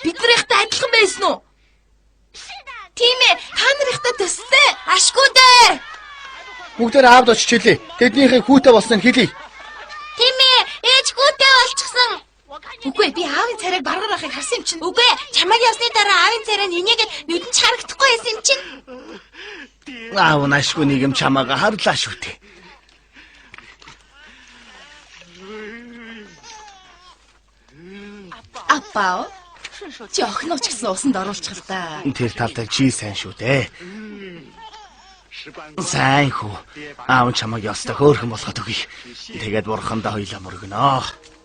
Бид нарынхтай адилхан байсан уу? Тийм ээ, та нарынхтай төстэй. Ашгүй дээ. Бүгдээр аавд очиж хэлье. Тэднийхээ хүүтэй болсныг хэлье. Тийм ээ, ээж хүүтэй болчихсон. Үгүй ээ, би аавын царайг баргаар байхыг харсан юм чинь. Үгүй ээ, чамайг явсны дараа аавын царай нь инээгээд нүдэн ч харагдахгүй байсан юм чинь. Аав нь ашгүй нэг юм чамаага харлаа шүү дээ. Аппаа. Чи охиноо ч гэсэн усанд оруулчих л да. Тэр талдаа чи сайн шүү дээ. Сайн хүү. Аав нь чамайг ёстой хөөрхөн болгоод өгье. Тэгээд бурхандаа хоёлаа мөргөнө.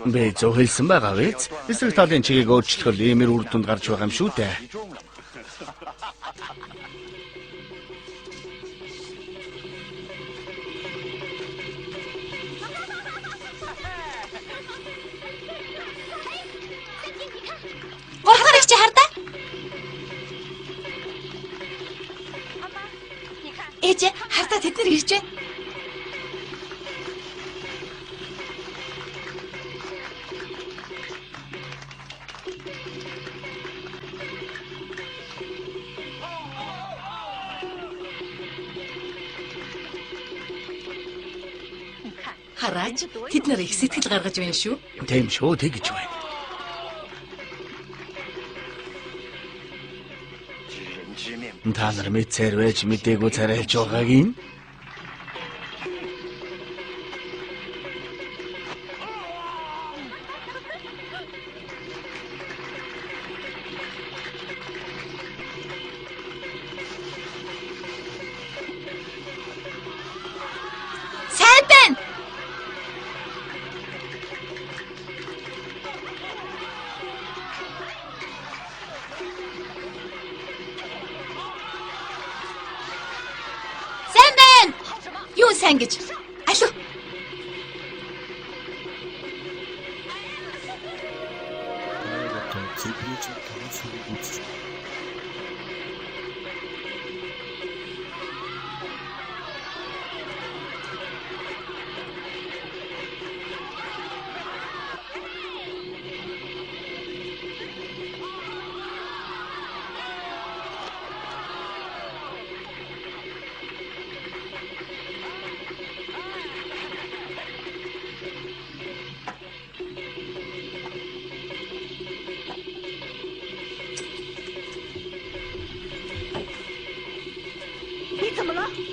Би зөв хэлсэн байгаа биз? Эсрэг талын чигийг өөрчлөхөөр иймэр үр дүнд гарч байгаа юм шүү дээ. Гурван их чи хардаа. Ээж хардаа тэд нар ирж байна. Хараач тэд нар их сэтгэл гаргаж байна шүү. Тийм шүү, тэгж байна. Та нар мэдсээр байж мдээгүй царайлж байгааг юм. Сайн байна. Сайн байна. Юу сайн гэж? Алуу.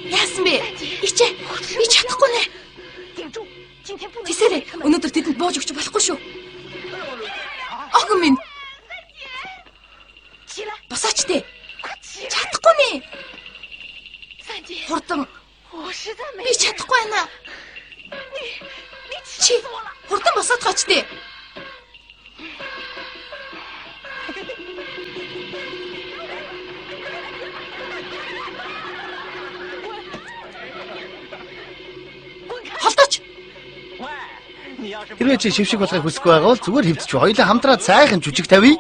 Яасан бэ? Ичээ. Би чадахгүй нэ. Тэсэрээ өнөөдөр тэдэнд бууж өгч болохгүй шүү. Охин минь. Босооч тээ. Чадахгүй нэ. Хурдан. Би чадахгүй байна. Чи хурдан босоод гоч тээ. Холдооч. Хэрвээ чи шившиг болохыг хүсэхгүй байгаа бол зүгээр хэвтчих. Хоёулаа хамтраад сайхан жүжиг тавья.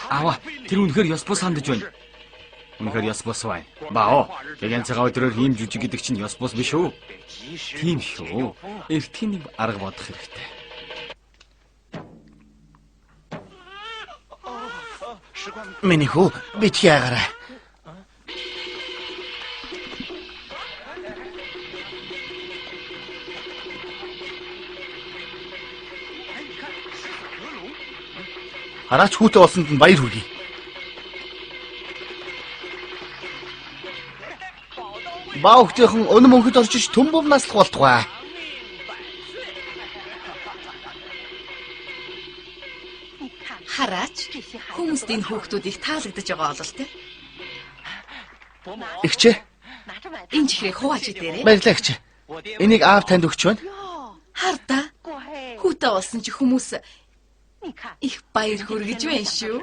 Аава, тэр үнэхээр ёс бус хандаж байна. Үнэхээр ёс бус байна. Бао, гэгэн цагаан өдрөөр ийм жүжиг гэдэг чинь ёс бус биш үү? Тийм шүү. Эртний нэг арга бодох хэрэгтэй. Миний хүү, битгий ягаарай. Хараач хүүтэй болсонд нь баяр хүргэе. Баа хүүхдийнхэн өнөм мөнхөд орж иж түн бум наслах болтугай. Хараач, хүмүүст энэ хүүхдүүд их таалагдаж байгаа ололтой. Игчээ, Энэ чихрийг хувааж идээрэй. баярлалаа игчээ. Энийг аав танд өгч байна. Хар да. Хүүтэй болсон чи хүмүүс их баяр хүргэж байна шүү.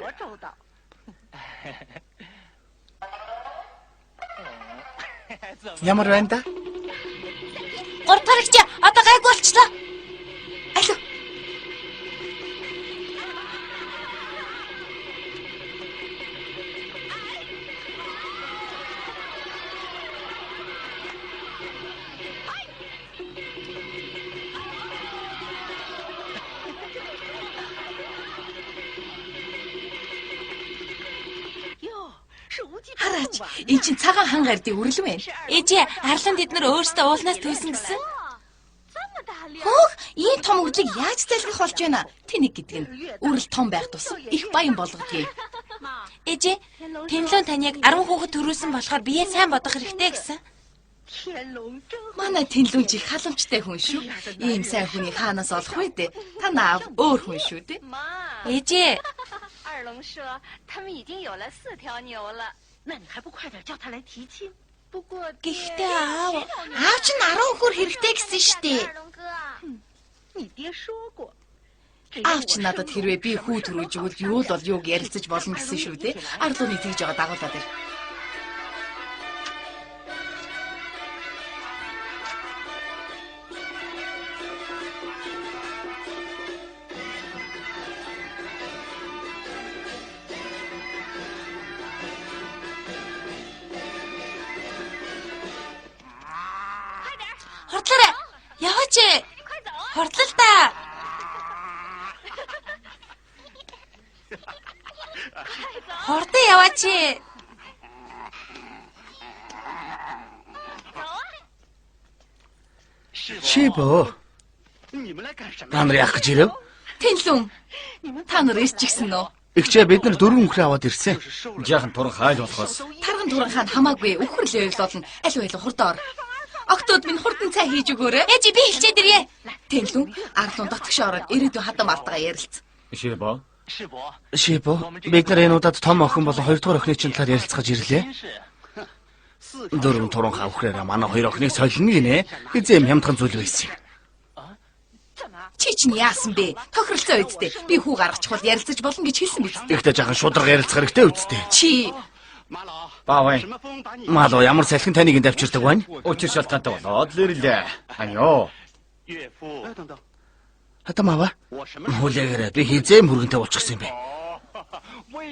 Ямар байна да? Гурав дахь эгч одоо гайгүй болчлоо. Алуу. Хараач, эн чинь цагаан хан гардыг үрэл байна. Ээжээ, арлан тэд нар өөрсдөө уулнаас төлсөн гэсэн. Хөөх, ийм том үрлийг яаж залгих болж байна? Тэнийг гэдэг нь үрэл том байх тусам их баян болгодгийг. Ээжээ, Тэнлэн таныг 10 хүүхэд төрүүлсэн болохоор бие сайн бодох хэрэгтэй гэсэн. Манай Тэнлүн чи их халамжтай хүн шүү. Ийм сайн хүний хаанаас олох вэ дээ? Та наав өөр хүн шүү дээ. Ээжээ, 二龙说他们已经有了四条牛了，那你还不快点叫他来提亲？不过 гэхдээ аав Аав чинь 10 хөр хэрэгтэй гэсэн шүү дээ. 二龙哥，你爹说过， Аав чи надад хэрвээ би хүү төрүүлж өгвөл юу л бол юуг ярилцаж болно гэсэн шүү дээ. Арлууны тэгж байгаа дагуулад ир. Хурдлаарай. Яваач. Хурдлал та. Хурдан яваач. Шибо. Та нар яах гэж ирэв? Тэнлүн. Та нар ирчихсэн үү? Игчээ бид нар дөрвөн үхрээ аваад ирсэн. Жаахан туран хайл болохоос. Тарган туран хаан хамаагүй үхрэл байвал болно. Аль байлаа хурдан ор. Октод минь хурдан цай хийж өгөөрэй. Ээжээ би хэлчээд ирье. Тэнлүн арлуун дотгошоо ороод ирээдүйн хадам алтгаа ярилц. Шибо. Шибо, бид нар энэ удаад том охин болон хоёр дахь охины чинь талаар ярилцгаж ирлээ. Дөрвөн туран хаа үхрээрээ манай хоёр охиныг солино гинэ. Хизээ юм хямдхан зүйл байсан юм. Чи чинь яасан бэ? Тохиролцоо үсттэй. Би хүү гаргачихвал ярилцаж болно гэж хэлсэн биз дээ. Гэхдээ жаахан шударга ярилцах хэрэгтэй үсттэй. Чи Баавай. Мало ямар салхин таныг энд авчирдаг байна? Учир шалтгаантай болоод л ирлээ. Анио. Хатам аваа. Хүлээгээрэй. Би хизээ юм хүргэнтэй болчихсон юм бэ.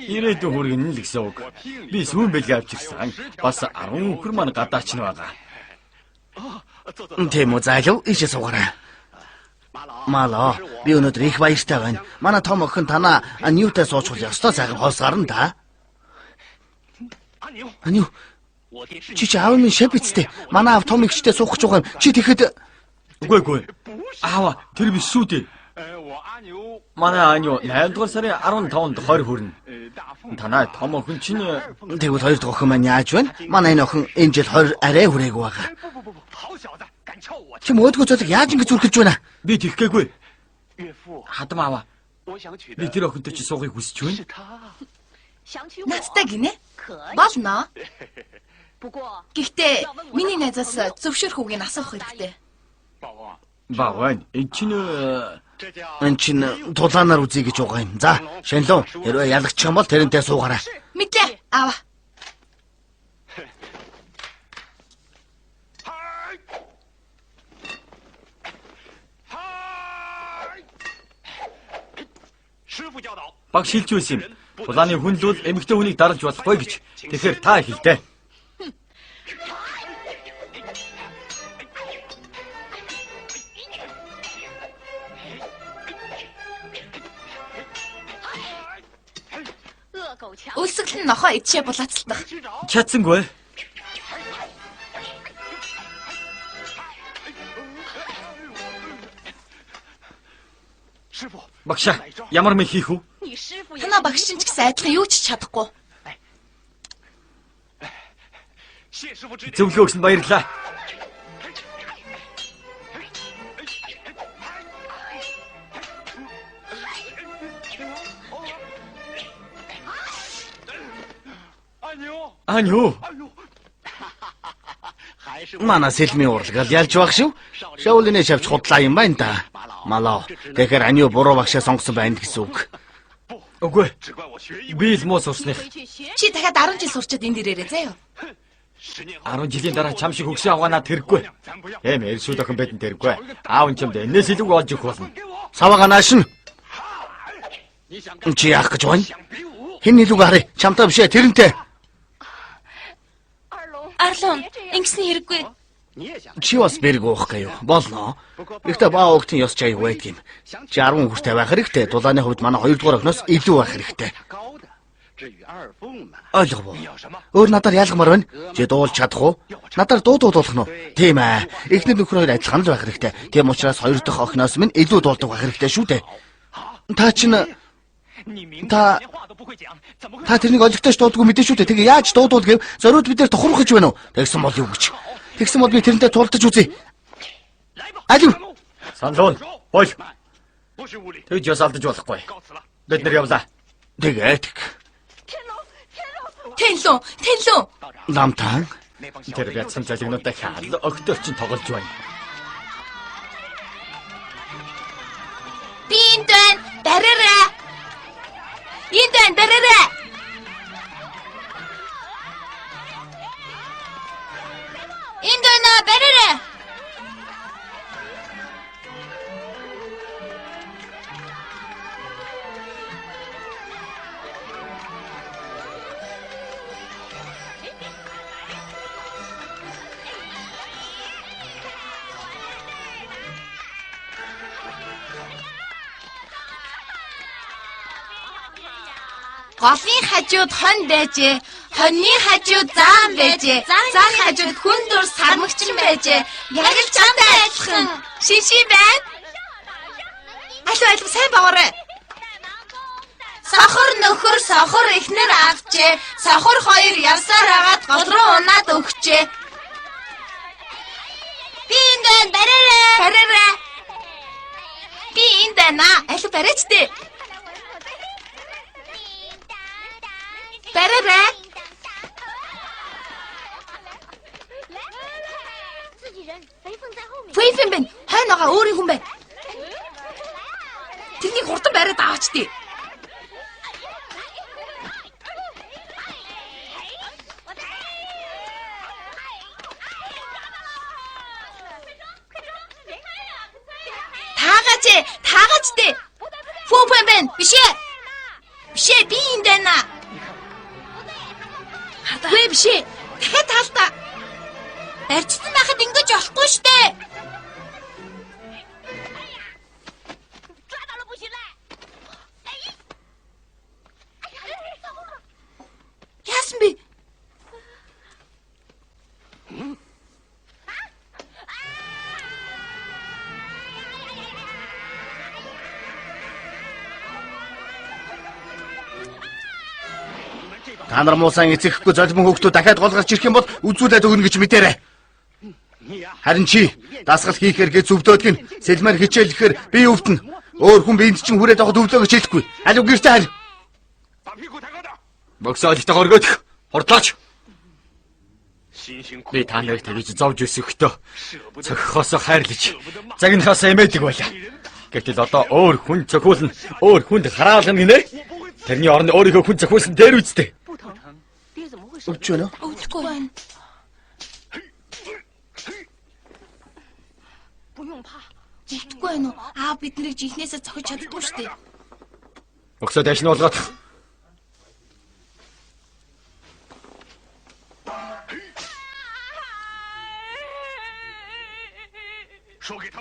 Ирээдүйн хүргэн л гэсэн үг. Би сүүн бэлгээ авчирсан. Бас 10 үхэр маань гадаач нь байгаа. Тийм үү зайлв ийшээ суугаарай. Мало, би өнөөдөр их баяртай байна. Манай том охин танаа Анютай суучвал ёстой сайхан хоос гарна да. Аню, чи аав минь шав бицтэй. Манай аав том ихчтэй суух гэж байгаа юм. Чи тэгэхэд Үгүй үгүй. Аава, тэр биш шүү дээ. Манай Аню 8 дугаар сарын 15-нд 20 хүрнэ. Танай том охин чинь тэгвэл хоёр дахь охин маань яаж вэ? Манай энэ охин энэ жил 20 арай хүрээгүй байгаа. Чи мөөдгөө золиг яаж ингэж зүрхэлж байна? би тэгхэгээгүй. Хадам аава. Би тэр охинтой чи суухыг хүсэж байна. надтай гинэ? Болно. Гэхдээ миний найзаас зөвшөөрөх үгийг асуух хэрэгтэй. Баавай, эн чинь Эн чин тулаанаар үзье гэж байгаа юм. За, Шанлуу, хэрвээ ялагчих юм бол тэрнтэй суугаарай. Мэдлээ. Аава. Багш хэлж байсан юм. Тулааны хүн л бол эмэгтэй хүнийг даралж болохгүй гэж. Тэгэхээр та хэлдэ. Өлсгөл нь нохоо идшээ булаацалдах. Чадсангүй. Багшаа, ямар мэн хийх вэ? Танаа багш чинь ч гэсэн адилхан юу ч чадахгүй. Зөвлөгөө өгсөнд баярлалаа. Аню. Манай сэлмийн урлагал ялж баг шүү. Шаулины шавч худлаа юм байна да. Малоо. Тэгэхээр Аню буруу багшаа сонгосон байна гэсэн үг. Үгүй. Би л муу сурсных. Чи дахиад 10 жил сурчаад энд ирээрэй заяа. 10 жилийн дараа чам шиг хөгшин авгаа над хэрэггүй. Эм эрсүүд охин бидэнд хэрэггүй. Аав нь чамд энэс илүү олж өгөх болно. Савага наашин. Чи яах гэж байна? Хэн илүү харъя? Чамтай биш ээ, тэрнтэй. Арлон, ингэсэн хэрэггүй. Чи бас бэрэг уух гээ юу? Болно. Гэхдээ баа огтын ёс чаяг байдаг юм. Чи 10 хүртэй байх хэрэгтэй. Дулааны хувьд манай 2 дугаар охиноос илүү байх хэрэгтэй. Ойлгов уу? Өөр надаар яалгамар байна. Чи дуулж чадах уу? Надаар дуу дуулах нь уу? Тийм ээ. Эхнэр нөхөр хоёр адилхан л байх хэрэгтэй. Тийм учраас хоёр дахь охиноос минь илүү дуулдаг байх хэрэгтэй шүү дээ. Та чинь та та тэрнийг олигтой ч дуулдаггүй мэдэн шүү дээ. Тэгээ яаж дуудвал гэв? Зориуд бид нар тохирох гэж байна уу? Тэгсэн бол юу гэж? Тэгсэн бол би тэрнтэй тулдаж үзье. Алив. Санлуун, боль. Тэгж ёс алдаж болохгүй. Бид нар явлаа. Тэгээд. Тэнлүү, тэнлүү. Ламтан. Тэр бяцхан залгинуудаа хаал огтор чинь тоглож байна. Би энд байна. Бариарай. Энд байна, бариарай. Энд байна, бариарай. Голын хажууд хон байжээ. Хоньны хажууд заан байжээ. Заан хажууд хүн дур сармагчин байжээ. Яг л чамтай адилхан. Шин байна. Алив алив сайн багаарай. Сохор нөхөр сохор эхнэр авчээ. Сохор хоёр явсаар хагаад гол руу унаад өгчээ. Би энд байна, бариарай. Бариарай. Би энд байна. Алив бариач дээ. Бариарай. Фэйфэн байна. Хойно байгаа өөрийн хүн байна. Тэрнийг хурдан бариад аваач дээ. Таагач ээ, таагач дээ. Фүүпэн байна. Биш ээ. Биш ээ, би энд байна. Үгүй биш ээ. Дахиад таалта. Барьцсан байхад ингэж болохгүй штэ. Яасан бэ? Та нар муусан эцэгхгүй золимон хүүхдүүд дахиад гол гарч ирэх юм бол үзүүлээд өгнө гэж мэдээрэй. Харин чи дасгал хийхээр гэж зөвдөөд гин сэлмээр хичээлэхээр би өвдөнө. Өөр хүн биед чинь хүрээд явахад өвлөө гэж хэлэхгүй. Алив гэртээ харь. Богсоо олигтойгоо өргөдөх. Хурдлаач. Би та нарыг тэгж зовж өсөхдөө цохихоосоо хайрлаж, загнахаасаа эмээдэг байлаа. Гэтэл одоо өөр хүн цохиулна, өөр хүнд хараална гинэ. Тэрний оронд өөрийнхөө хүн цохиулсан дээр үсттэй. Өвч байна уу? Өвдөхгүй байна. Өвдөхгүй байна уу? Аа бид нарыг жинхнээсээ цохиж чаддгүй шүү дээ. Өгсөө дайш нь болгоод.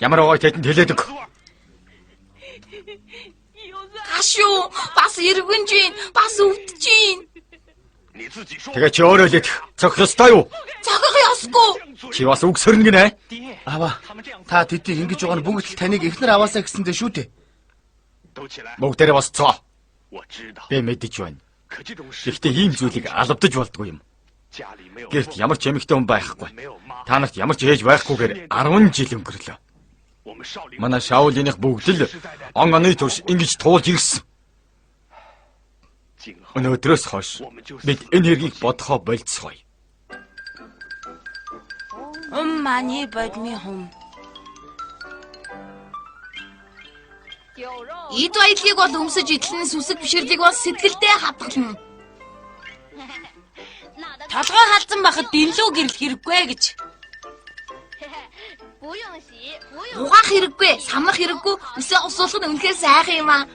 Ямар байгааг тэдэнд хэлээд өг. Гашуу, бас эргэнж гин, бас өвдөж гин. Тэгээ чи өөрөө л идэх. Цохих ёстой юу? Цохих ёсгүй. Чи бас үг сөрнө гинэ. Аваа. Та тэдийг ингэж байгаа нь бүгд л таныг эхнэр аваасаа гэсэндээ шүү дээ. Бүгдээрээ босцоо. Би мэдэж байна. Гэхдээ ийм зүйлийг алавдаж болдгүй юм. Гэрт ямар ч эмэгтэй хүн байхгүй. Та нарт ямар ч ээж байхгүйгээр 10 жил өнгөрлөө. Манай Шаулиных бүгд л он оны турш ингэж туулж ирсэн. Өнөөдрөөс хойш бид энэ хэргийг бодохоо болцгоё. Ум мани бодми хум. Эд баялагийг бол өмсөж идэлнэ, сүсэг бишрлийг бол сэтгэлдээ хадгална. Толгой халзан бахад дэнлүү гэрэл хэрэггүй гэж. Угаах хэрэггүй, самнах хэрэггүй, үсээ усуулах нь үнэхээр сайхан юм аа.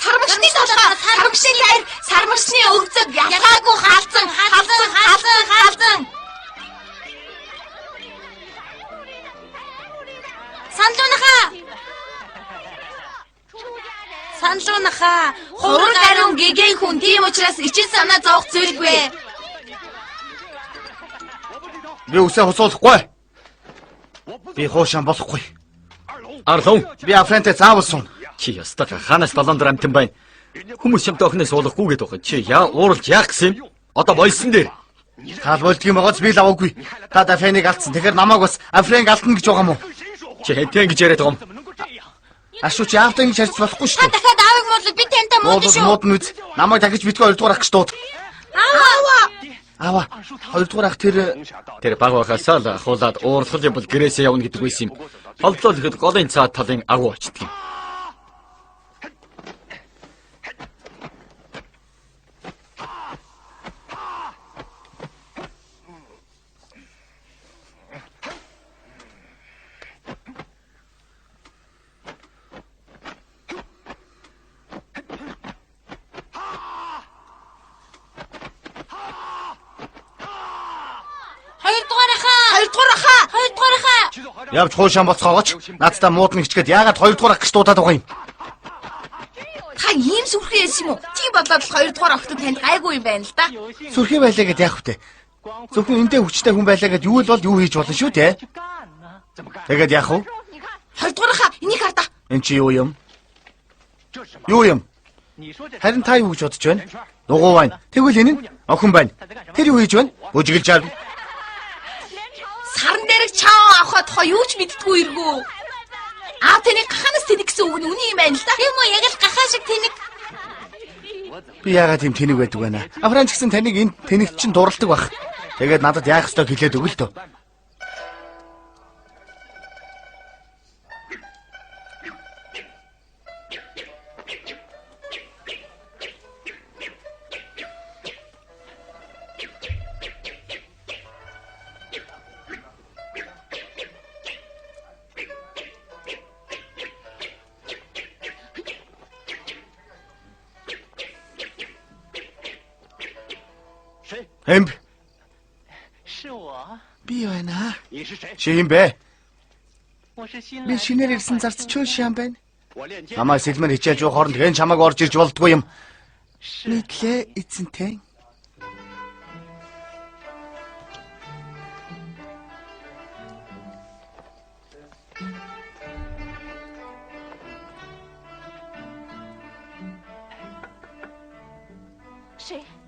Сармагчны толгой, сармагчны тайр, сармагчны өгзөг, ялгаагүй халзан, халзан, халзан, халзан. Саналуунахаа. Саналуунахаа. Хураг ариун гэгэн хүн, тийм учраас ичин санаа зовох зүйлгүй. Би үсээ хусуулахгүй. Би хуушаан болохгүй. Арлон, Би Афрентэй заавал суuna. чи ёстой хаанаас долоон дор амтан байна. Хүмүүс чамд охиноо суулгахгүй гэдэг байгаа. Чи яа ууралж яах гэсэн юм? Одоо болсон дээр. Таал болдго юм байгааз би л аваагүй. Та Афреныг алдсан. Тэгэхээр намайг бас Афренг алдна гэж байгаа юм уу? Чи хэнтэй ингэж яриад байгаа юм? Ашуу чи аавтай ингэж харьцаж болохгүй шүү Та дээ. дахиад аавыг муудлаа би тантай муудсан Муудал шүү. мууд нь үз. Намайг дахиж битгий хоёрдугаар ах гэж дууд. Аава. Аава. Хоёрдугаар ах тэр Тэр баг байхасаа л ахуулаад уурлах юм бол гэрээсээ явна гэдэг байсан юм. Холдлоо ихэд голын цаад талын агуу очдөг юм. Хоёрдугаар ахаа. Хоёрдугаар ахаа. Хоёрдугаар ахаа. явж хуушаан боцоогооч. Надтай муудна хичгээд яагаад хоёрдугаар ах гэж дуудаад байгаа юм? Та ийм сүрхий байсан юм уу? Тийм болоод л хоёрдугаар охид танд гайгүй юм байна л да. Сүрхий байлаа гэд яах вэ? Зөвхөн эндээ хүчтэй хүн байлаа гэд юу л бол юу хийж болно шүү дээ. Тэгээд яах вэ? Хоёрдугаар ахаа, энийг хар да. Энд чи юу юм? Юу юм? Харин та юу гэж бодож байна? Дугуй байна. Тэгвэл энэ нь охин байна. Тэр юу хийж байна? Бүжиглж авна. Саран дээрх чаан авахад хоо юу ч мэддэггүй эргүү. Аа тэнийг гаханаас тэнэг гэсэн үг нь үний юм байна л да. Тийм үү яг л гахаа шиг тэнэг. Би яагаад тийм тэнэг байдаг вэ? Афран ч гэсэн таныг энэ тэнэгт чинь дурладаг бах. Тэгээд надад яах ёстойг хэлээд өгөл дөө. Хэмб. Би байна. Чи юм бэ? Би шинээр ирсэн зарц чөөш юм байна. Намайг сэлмээр хичээлж явах хооронд хэн чамайг орж ирж болдгоо юм. Мэдлээ эзэнтэй.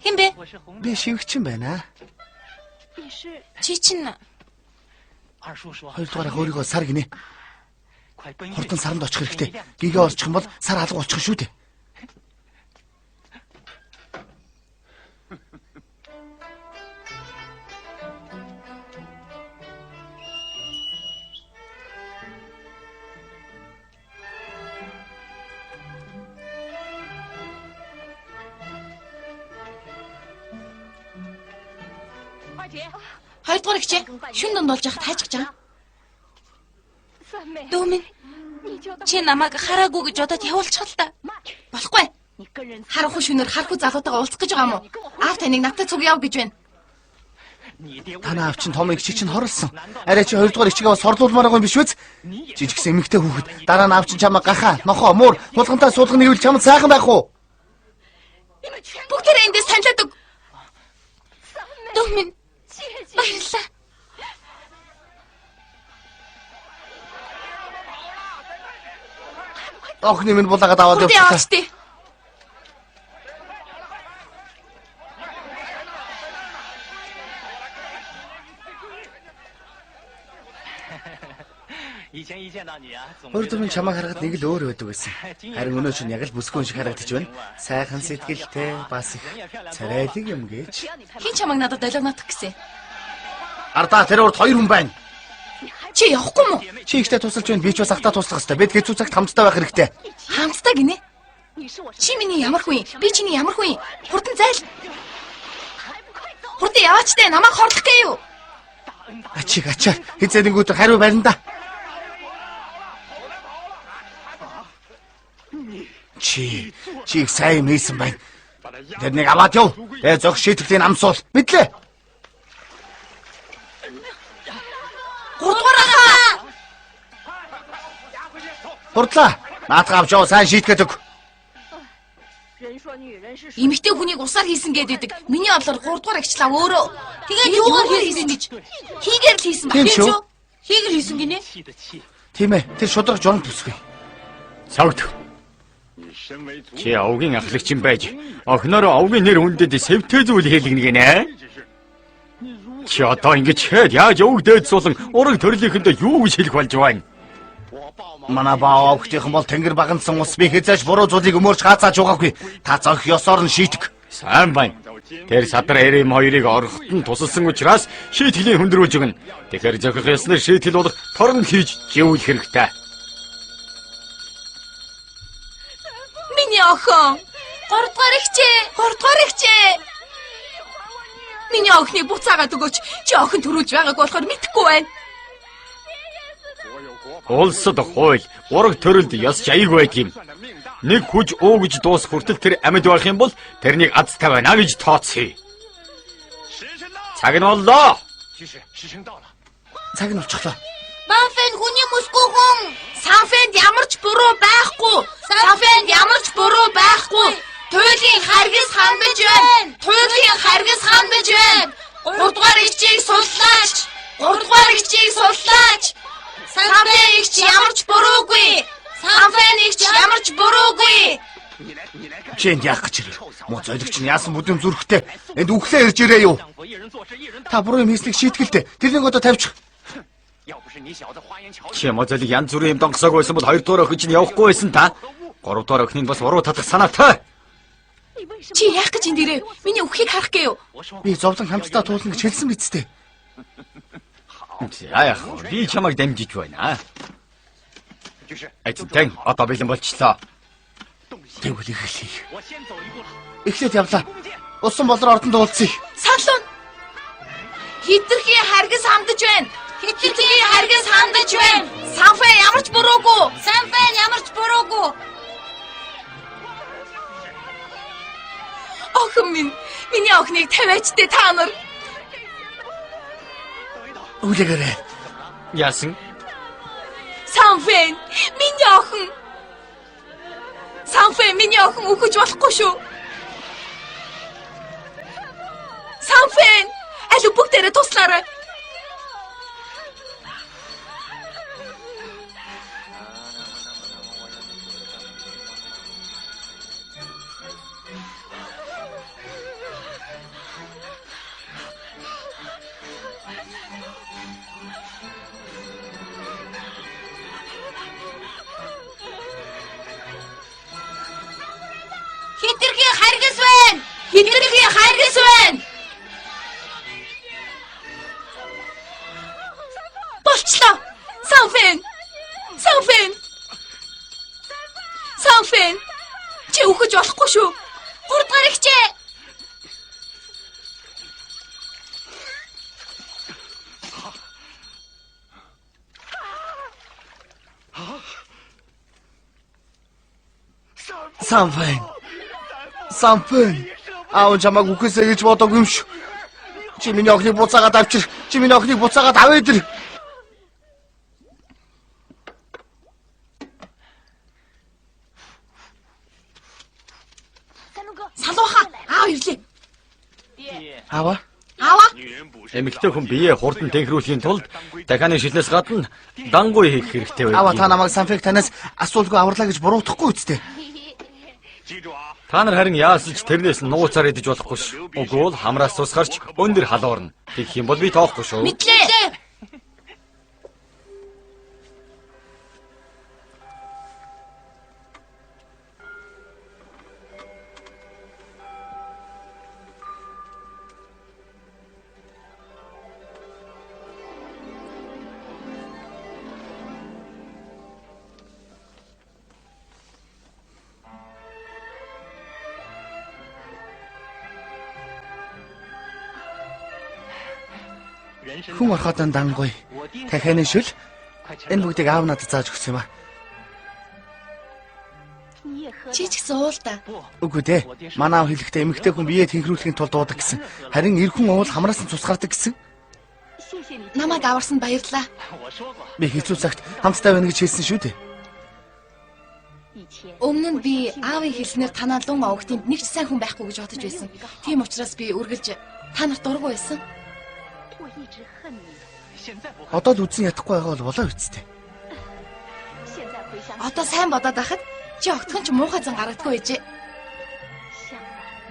Хэн бэ? Би шивгчин байна. Чи чинь Хоёрдугаар ах өөрийгөө сар гинэ. Хурдан саранд очих хэрэгтэй. Гэгээ орчих юм бол сар алга болчих шүү дээ. Хоёрдугаар ихчээ шүн дунд болж яхад хайж гэж байгаа. Дүү минь чи намайг хараагүй гэж бодоод явуулчих л та. Болохгүй. Харанхуй шүнээр хархүү залуутайгаа уулзах гэж байгаа юм уу? Аав таныг надтай цуг яв гэж байна. Танаа аав чинь том эгч чинь хорлсон. Арай чи хоёрдугаар эгчгээ бас хорлуулмаар байгаа юм биш үз? Жижигсэн эмэгтэй хүүхэд дараа нь аав чинь чамайг гахаа, нохоо, муур, хулгантай суулгана гэвэл чамд сайхан байх уу? Бүгдээрээ эндээс танилаад өг. Дүү минь баярлалаа. Охины минь булаагаад аваад Хурдан явчихлаа. яваач тий. Урд өмнө чамайг харахад нэг л өөр байдаг байсан. Харин өнөө чинь яг л бүсгүй шиг харагдаж байна. Сайхан сэтгэлтэй, бас их царайлаг юм гэж. Хин чамайг надад долгионотох гэсэн. Ардаа тэр урд хоёр хүн байна. Чи явахгүй мó? Чи ихтэй тусалж байна. Би ч бас ахтаа туслах хэрэгтэй. Бид хэцүү цагт хамтдаа байх хэрэгтэй. Хамтдаа гинэ. Чи миний ямар хүн юм? Би чиний ямар хүн юм? Хурдан зайл. Хурдан яваач тэ намайг хорлох гээ юу? Ачиг ачаар хизээ нэг өдөр хариу барина да. Чи чи их сайн юм хийсэн байна. Тэрнийг аваад яв. Тэгээ зөх шийтгэлийг амсуул. Мэдлээ. Гуравдугаар хаа. Хурдлаа. Наадах авч яв. Сайн шийтгээд өг. Эмэгтэй хүнийг усаар хийсэн гэдэг. Миний бодлоор гуравдугаар агчлаа өөрөө. Тэгээд юугаар хийсэн гэж. Хийгээр л хийсэн баг. Тийм шүү. Хийгэр хийсэн гинэ. Тийм ээ. Тэр шудраг журам төсгүй. Цогт. Чи овгийн ахлагч юм байж охиноороо овгийн нэр хүндэд сэвтэй зүйл хэлгэнэ гинэ. Чи одоо ингэж хэд яаж овг дээд сулан ураг төрлийнхөндөө юу гэж хэлэх болж байна? Манай баа овгтийнхэн бол тэнгэр багансан ус би хязгаарч буруу зүйлийг өмөрч хаацааж байгаагүй. Та зохих ёсоор нь шийтг. Сайн байна. Тэр садар эрэм хоёрыг ороход нь тусалсан учраас шийтгэлийн хүндрүүлж өгнө. Тэгэхээр зохих ёсны шийтгэл болох торн хийж живүүлэх хэрэгтэй. Миний охин. Гуравдугаар ихчээ. Гуравдугаар ихчээ. Миний охиныг буцаагаад өгөөч. Чи охин төрүүлж байгааг болохоор мэдэхгүй байна. Улсад хууль, ураг төрөлд ёс жаяг байдаг юм. Нэг хүж уу гэж дуус хүртэл тэр амьд байх юм бол тэрнийг аз тавиана гэж тооцъё. Цаг нь боллоо. Цаг нь болчихлоо. Банфен хүний мөсгөө хүн. Санфэнд ямар ч буруу байхгүй. Санфэнд ямар ч буруу байхгүй. Туйлын харгас хандаж байна. Туйлын харгас хандаж байна. Гуравдугаар эгчийг суллаач. Гуравдугаар эгчийг суллаач. Санфэн эгч ямар ч буруугүй. Санфэн эгч ямар ч буруугүй. Чи энд яах гэж ирв? Муу золигч нь яасан бүдүүн зүрхтэй. Энд үхлээ ирж ирээ юу? Та буруу юм хийснийг шийтгэлтэй. Тэрнийг одоо тавьчих. Чи мозолыг янз бүрийн юм донгосоог байсан бол хоёрдугаар охин чинь явахгүй байсан та. Гуравдугаар охиныг бас уруу татах санаатай. Чи яах гэж энд ирэв? Миний үхийг харах гээ юу? Би зовлон хамтдаа туулна гэж хэлсэн биз дээ. За яах вэ? Би чамайг дамжиж байна. Эцэнтэн одоо бэлэн болчлоо. Тэгвэл эхлэе. Эхлээд явлаа. Усан болор ордонд уулзъя. Санлуун. Хитрхи харгас хандаж байна. Хитрхи харгас хандаж байна. Санфэн ямар ч буруугүй. Санфен ямар ч буруугүй. Охин минь, миний охиныг тавиач дээ та нар. Үлээгээрэй. Яасан? Санфэн, миний охин. Санфэн, миний охин үхэж болохгүй шүү. Санфэн, аль бүгдээрээ туслаарай. Хитрхи харгас байна. Хитрхи харгас байна. Болчлоо. Санфэн. Санфэн. Санфэн. Чи үхэж болохгүй шүү. Гуравдугаар эгчээ. Самфэн. Самфэн. Аав чамайг үхээсэй гэж бодоогүй юм шүү. Чи миний охиныг буцаагаад авчир. Чи миний охиныг буцаагаад аваад ир. Салууха, аав ирлээ. Аава. Аава. Эмэгтэй хүн биеэ хурдан тэнхрүүлэхийн тулд дахианы шилнээс гадна дангуй хийх хэрэгтэй байдаг. Аава, та намайг Самфэг танаас асуулгүй аварлаа гэж буруутгахгүй үсттэй. Та нар харин яасан ч тэрнээс нууцаар идэж болохгүй шүү. Үгүй бол хамраас цус гарч өндөр халуурна. Тэгэх юм бол би тоохгүй шүү. Мэдлээ. Хүн ороход дангуй. Дахианы шил энэ бүгдийг аав надад зааж өгсөн юм а. Чи ч гэсэн уул та. Үгүй дээ. Манай аав хэлэхдээ эмэгтэй хүн биеэ тэнхрүүлэхийн тулд уудаг гэсэн. Харин эр хүн уул хамраас нь цус гардаг гэсэн. Намайг аварсанд баярлалаа. Би хэцүү цагт хамтдаа байна гэж хэлсэн шүү дээ. Өмнө нь би аавын хэлснээр танаа лун овогтынд нэг ч сайн хүн байхгүй гэж бодож байсан. Тийм учраас би үргэлж та нарт дургүй байсан. Одоо л үзэн ядахгүй байгаа бол болоо үсттэй. Одоо сайн бодоод байхад чи огтхон ч муухай зан гаргадаггүй байжээ.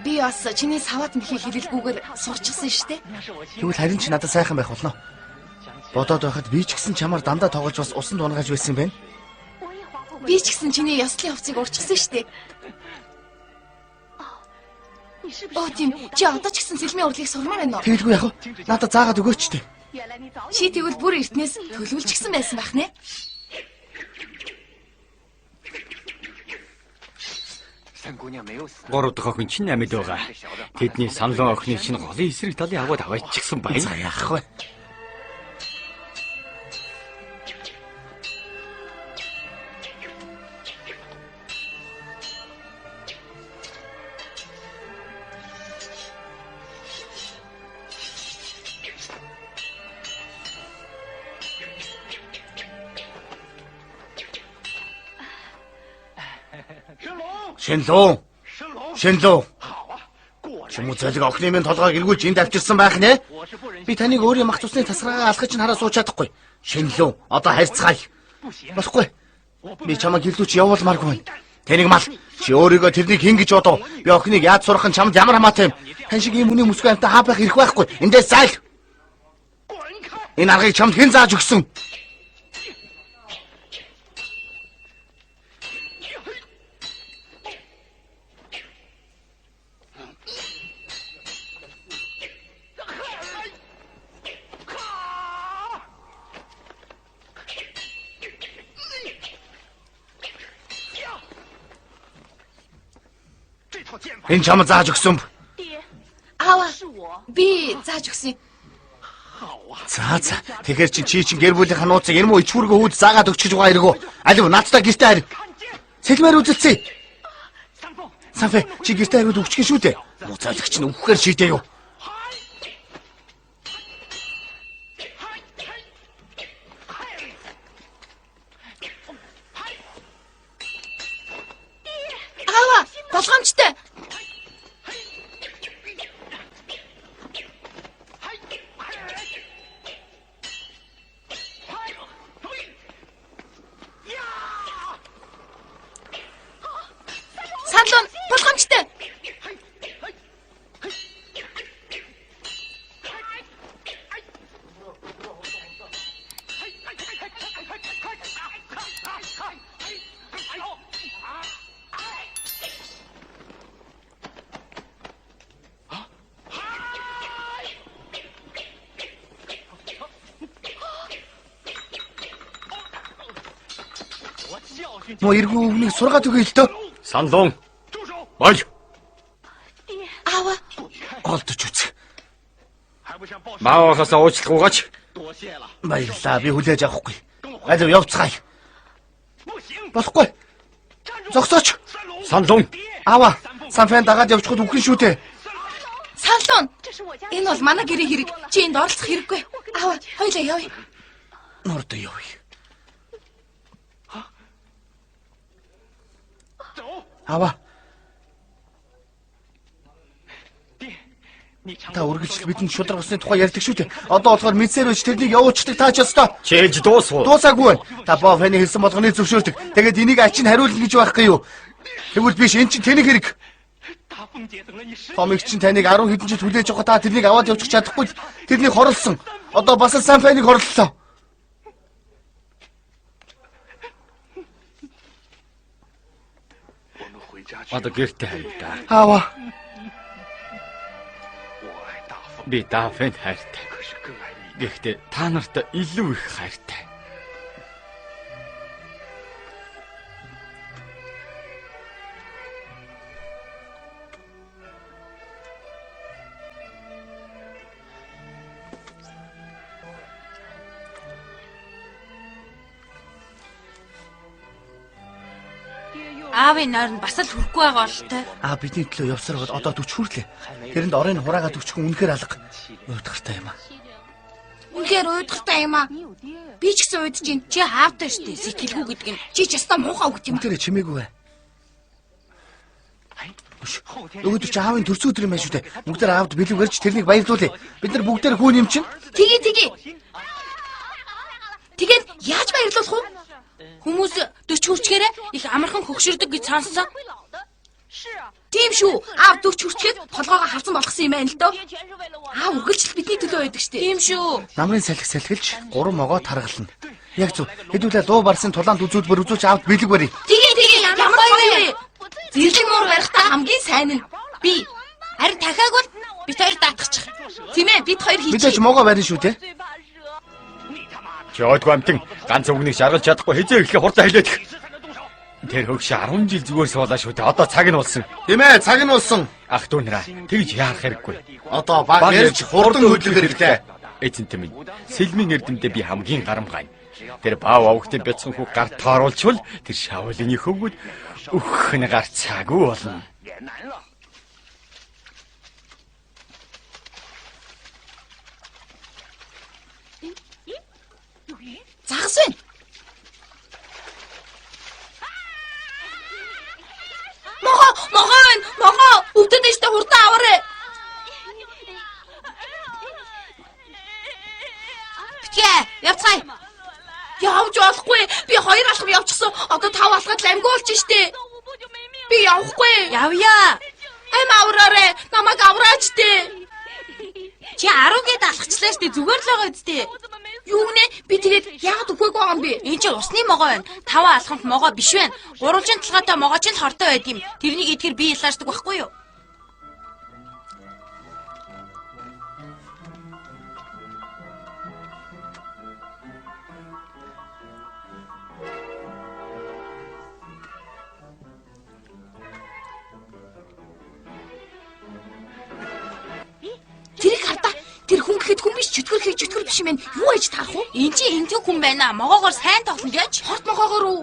Би бас чиний саваат мэхийг хэлэлгүйгээр сурчсан шүү дээ. Тэгвэл харин ч надад сайхан байх болно. Бодоод байхад би ч гэсэн чамаар дандаа тоглож бас усанд унгааж байсан юм байна. Би ч гэсэн чиний ёслолын хувцсыг урчсан шүү дээ. Оо тийм, чи одоо ч гэсэн сэлмийн урлагийг сурмаар байна уу? Тэгэлгүй яах вэ? Надад заагаад өгөөч тээ. Чи тэгвэл бүр эртнээс төлөвлөжгсөн байсан байх нэ. Гурав дахь охин чинь амьд байгаа. Тэдний саналын охиныг чинь голын эсрэг талын агууд аваачихсан байна. За яах вэ? Шинлүү. Шинлүү. Чимүү зөлөг охины минь толгойг эргүүлж энд авчирсан байх нэ. Би таныг өөрийн мах цусны тасархаагаа алхаж нь хараа сууж чадахгүй. Шинлүү, одоо харьцгаая. Болохгүй. Би чамайг илүү ч явуулмааргүй байна. Тэнийг мал. Чи өөрийгөө тэрнийг хэн гэж бодов? Би охиныг яаж сурах нь чамд ямар хамаатай юм? Тань шиг ийм үний мөсгөө амтаа хаа байх эрх байхгүй. Эндээс зайл. Энэ аргыг чамд хэн зааж өгсөн? Энэ чамд зааж өгсөн. Аава, би зааж өгсөн. За за. Тэгэхээр чи чи чин гэр бүлийнхаа нууцыг энэ муу ичвүргөө үүд заагаад өгч гэж байгаа эргүү. Алив наадтай гэртээ харь. Сэлмээр үзэлцээ. Санфэ чи гэртээ хариуд өгчих шүү дээ. Муу зайлгч нь өгөхээр шийдээ юу. Аава, болгоомжтой. Санлун, болгоомжтой. Муу эргүү өвнийг сургаад өгье л дөө. Санлун. Боль. Аава, Олдож үз. Маавахаас уучлах угаач. Баярлалаа. Би хүлээж авахгүй. Алив явцгаая. Болохгүй. Зогсооч. Санлун. Аава, Санфен дагаад явчихад үхэн шүү дээ. Санлун. Энэ бол манай гэрийн хэрэг. Чи энд оролцох хэрэггүй. Аава, хоёлаа явъя. Нордо явъя. Аава. Та үргэлжил бидэнд шударга усны тухай ярьдаг шүү дээ. Одоо болохоор мэдсээр байж тэрнийг явуулчихдаг та ч ёстой. Чээлж дуусв. Дуусаагүй байна. Та Бофаны хэлсэн болгоныг зөвшөөрдөг. Тэгээд энийг ачин хариулна гэж байхгүй юу? Тэгвэл биш, эн чинь тэнийг хэрэг. Томик чинь таныг 10 хэдэн жил хүлээж авах та тэрнийг аваад явчих чадахгүй л тэрнийг хорлсон. Одоо бас л Санфаныг хорлолоо. Одоо гэртээ хаяа да. Аава. Би Дафэнд хайртай. Гэхдээ та нарт илүү их хайртай. Аавын нойр нь бас л хүрхгүй байгаа бололтой. Аа, бидний төлөө явсаар бол одоо 40 хүртлээ. Тэрэнд орын хураагаа төвчхөн үнэхээр алга. Уйдгартай юм аа. Үнэхээр уйдгартай юм аа. Би ч гэсэн уйдж байна. Чи хаавтай штэ. Сэтгэлгүй гэдэг нь. Чи ч ёстой муухай үг юм. Бүгдээрээ чимээгүй бай. Нөгөөдөр чи аавын төрсөн өдөр юм байна шүү дээ. Бүгдээр аавд бэлэг барьж тэрнийг баярлуулъя. Бид нар бүгдээр хүүн юм чинь. Тгий тгий. Тэгээд яаж баярлуулах вэ? Хүмүүс 40 хүрчгээрээ их амархан хөгшөрдөг гэж сонссон. Тийм шүү. Аав 40 хүрчгээд толгоогоо халзан болгосон юм байна л дөө. Аав үргэлжил бидний төлөө байдаг штэ. Тийм шүү. Намрын салхи салхилж 3 могоо таргална. Яг зөв. Хэдүүлээ луу барсын тулаанд үзүүлбэр үзүүлж аавд бэлэг барья. Тгий тгий ямар гоё вэ? Зэрлэг муур барихтаа хамгийн сайн нь би. Харин дахиаг бол бид хоёр даатгачих. Тийм ээ, бид хоёр хийчих. Мэдээж могоо барина шүү дээ. Чи ойдгүй амтан ганц үгнийг шаргалж чадахгүй хизээ эхлэх хурдан хэлээд. Тэр хөгш 10 жил зүгээр суулаа шүү дээ. Одоо цаг нь болсон. Тийм ээ, цаг нь болсон. Ах дүү нараа тэгж яарах хэрэггүй. Одоо баг ярьж хурдан хөдлөх хэрэгтэй. Эзэнт минь, сэлмийн эрдэмтдээ би хамгийн гарамгай. Тэр баав авгтын бяцхан хүү гар тооруулчвал тэр шавлын хөвгүүд өөх нь гарцаагүй болно. Загас байна. Могоо, могоо байна. Могоо, өвдөд дэжтэй хурдан аваарэ. Битгээ, явцгаая. Явж болохгүй. Би 2 алхам явчихсан. Одоо 5 алхаад л амгүй болж штэ. Би явахгүй. Явъя. Ам авраарэ. Намайг авраач дээ. Чи 10 гээд алхачлаа штэ. Зүгээр л байгаа үсттэй. Юу гинэ? Би тэгээд яагаад үхээгүй байгаа юм бэ? Энд чи усны могоо байна. 5 алхамт могоо биш байна. Гурвалжин толгойтой могоо ч л хортой байд юм. Тэрнийг идэхэр би илаашдаг байхгүй юу? Тэрийг хардаа. Тэр хүн гэхэд хүн биш, чөтгөр гэхэд чөтгөр биш юм байна. Юу аж таарах вэ? Энд чи энтэг хүн байна. Могоогоор сайн тоглоно гэж. Хорт могоогоор уу?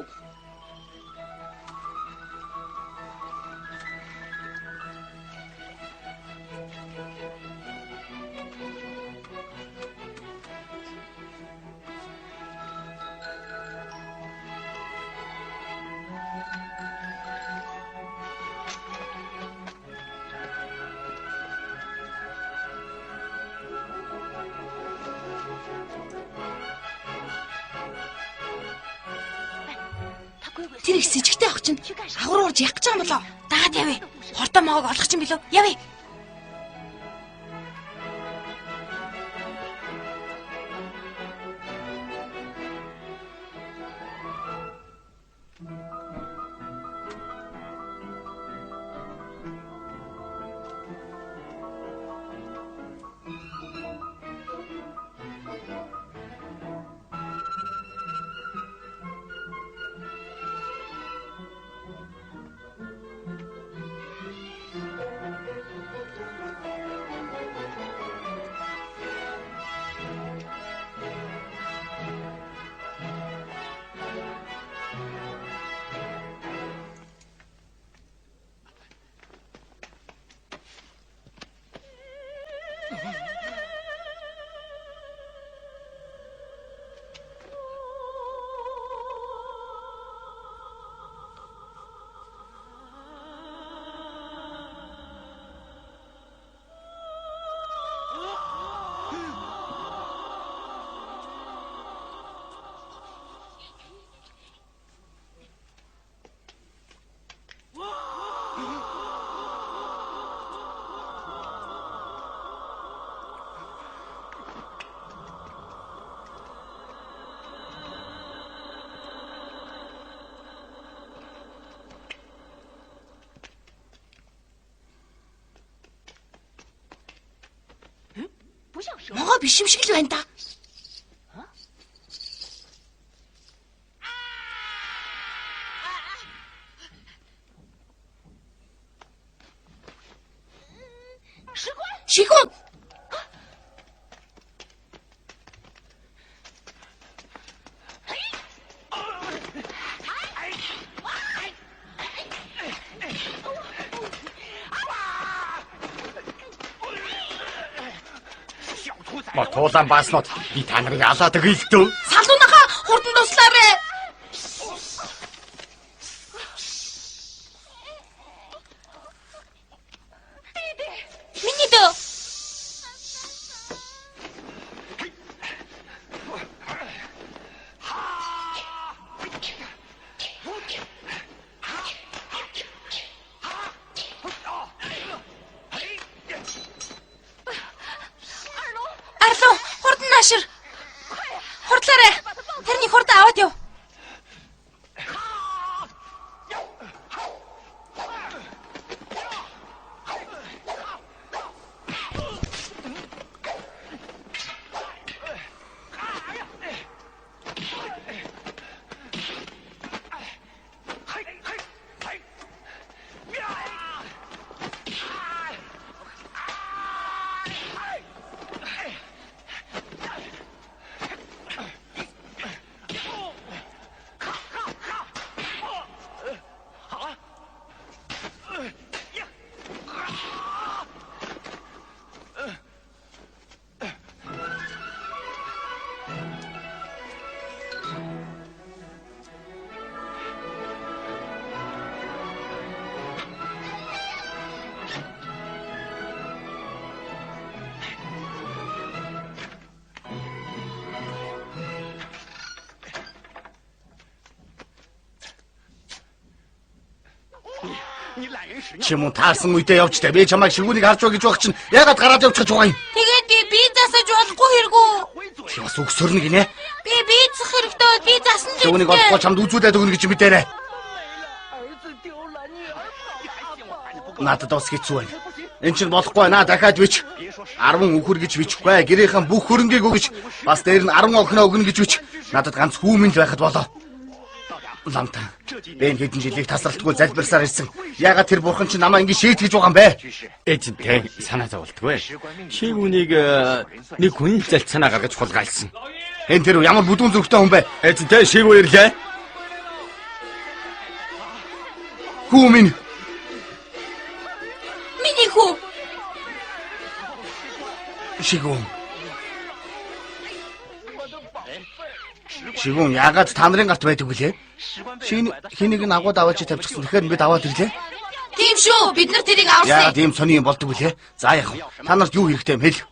Тэр их сэжигтэй ах чинь агар уурж явах гэж байгаа юм болоо. Дагаад явъя. Хортой могоог олох чинь билүү? Явъя. Могоо биш юм шиг л байна да. Шигүн. Мотуулан бааснууд би та нарыг алаад өгье л дөө. Салуунаха хурдан туслаарай. Миний дөө. Арлуу, хурдан наашир. Хурдлаарай. Тэрний хурдан аваад яв. Чи мөн таарсан үедээ явж та. Би чамайг шигүүнийг харж байгаа гэж байх чинь яагаад гараад явчих гэж байгаа юм? Тэгээд би бие засаж болохгүй хэрэгүү. Чи бас үгсөрнө гинэ. Би бие засах хэрэгтэй бол би засна гэж. Шигүүнийг олохгүй чамд үзүүлээд өгнө гэж мэдээрэй. Надад бас хэцүү байна. Эн чинь болохгүй наа дахиад бич. 10 үхэр гэж бичихгүй. Гэрийнхэн бүх хөрөнгийг өгөж бас дээр нь 10 охиноо өгнө гэж бич. Надад ганц хүү минь л байхад болоо. Ламта. Би энэ хэдэн жилийг тасралтгүй залбирсаар ирсэн. Яагаад тэр бурхан чинь намайг ингэ шийтгэж байгаа юм бэ? Эзэнтэй санаа зовлтгүй. Шигүүнийг нэг хүн л залцсанаа гаргаж хулгайлсан. Энэ тэр ямар бүдүүн зүрхтэй хүн бэ? Эзэнтэй шигүү ирлээ. Хүү минь. Миний хүү. Шигүүн. Шигүүн яагаад та нарын гарт байдаг вүлээ? Шин хэнийг нь агууд аваач тавьчихсан. Тэгэхээр бид аваад ирлээ. Тийм шүү. Бид нар тэрийг авсан. Яагаад ийм сони юм болдог вүлээ? За яах вэ? Та нарт юу хэрэгтэй юм хэл.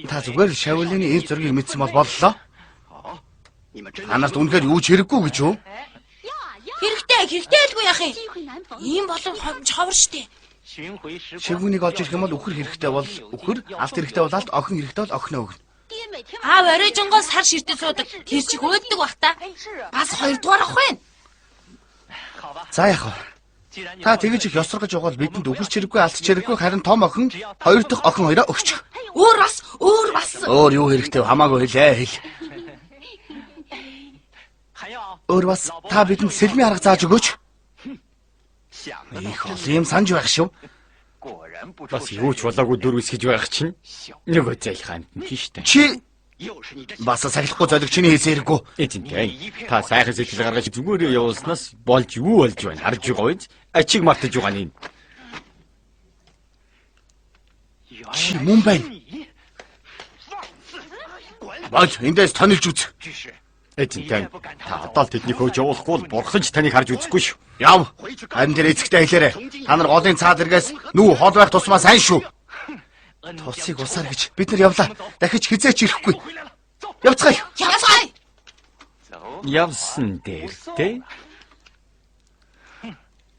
Та зүгээр Шавлины энэ зургийг мэдсэн бол боллоо. Та нарт үнэхээр юу ч хэрэггүй гэж юу? Хэрэгтэй, хэрэгтэй л гүй яах юм? Ийм болов ховж ховор штэ. Шигүүнийг олж ирэх юм бол үхэр хэрэгтэй бол үхэр, алт хэрэгтэй бол алт, охин хэрэгтэй бол охиноо өгнө. Аав оройжонгоо сар ширтэж суудаг. Тэр чих өөддөг бах та. Бас хоёрдугаар ах байна. За яах вэ? Та тэгэж их ёсоргож байгаа бол бидэнд үхэр ч хэрэггүй, алт ч хэрэггүй, харин том охин, хоёр дахь охин хоёроо өгчих. Өөр бас, өөр бас. Өөр юу хэрэгтэй вэ? Хамаагүй хэлээ хэл. Өөр бас та бидэнд сэлмийн арга зааж өгөөч. Их олон юм санаж байх шүү. Бас юу ч болоогүй дүр үсгэж байх чинь нөгөө зайлхаа амтэн тийм штэ. Чи бас сахилахгүй золиг чиний хийсэн хэрэггүй. Эзэнтэй та сайхан сэтгэл гаргаж зүгээр явуулснаас болж юу болж байна харж байгаа биз? Ачиг мартаж байгаа нь. Чи мөн байна. Болж эндээс тонилж үз. Эзэнтэй та одоо л тэднийг хөөж явуулахгүй бол бурхан ч таныг харж үзэхгүй шүү. Яв. Харин тэр эцэгтэй хэлээрэй. Та нар голын цаад эргээс нүү хол байх тусмаа сайн шүү. Тусыг усаар гэж бид нар явлаа. Дахиж хизээч ирэхгүй. Явцгаая. Явцгаая. Явсан дээр тэ.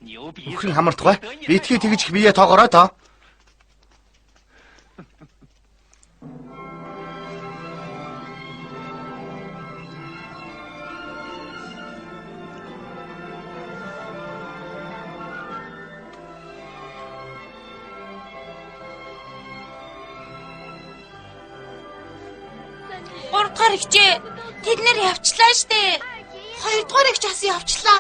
Үхрэн хамартгүй. Битгий тэгж их бие тоогоорой тоо. Гуравдугаар эгчээ. Тэд нэр явчлаа штэ. Хоёрдугаар эгч бас явчлаа.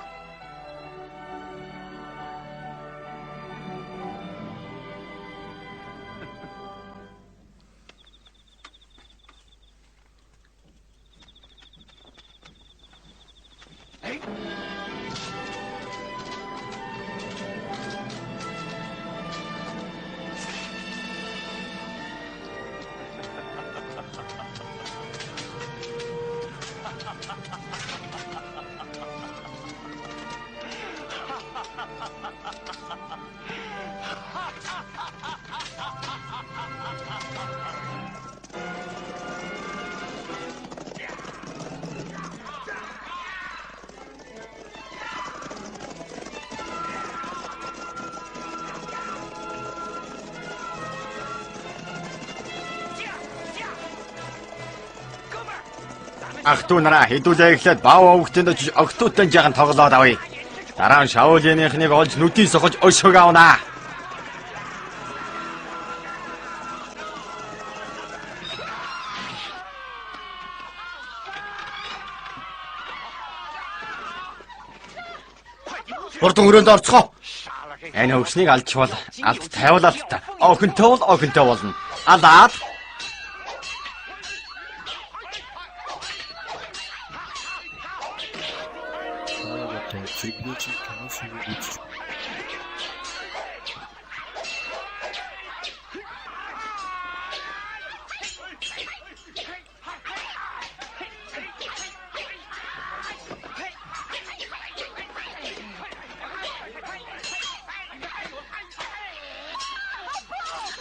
Ах дүү нараа хэдүүлээ эхлээд баав овгтөнд очиж октоудтай жаахан тоглоод авъя. Дараа нь Шаолиныхныг олж нүдийг сохож өшөөг авнаа. Хурдан өрөөнд орцгоо. Энэ хөгшнийг алдчихвал алд тавиул алдтай. Охинтой бол охинтой болно. Алаад.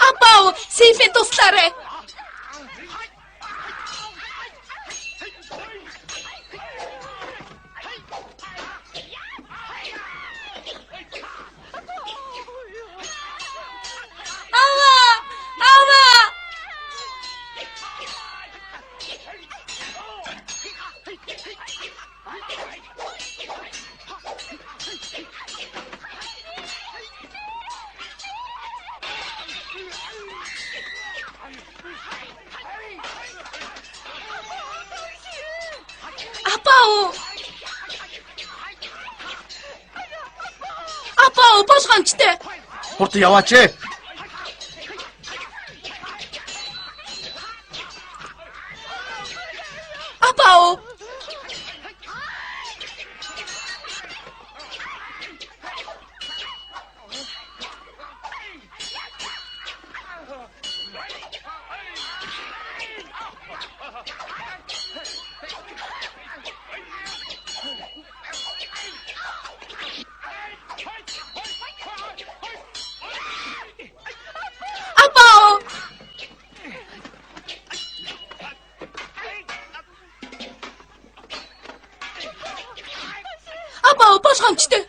Апау, Синфэн туслаарай. Аваа! Аваа! Апау. Апау, болгоомжтой. Хурдан яваач ээ. Апау. Апау. Апау, болгоомжтой.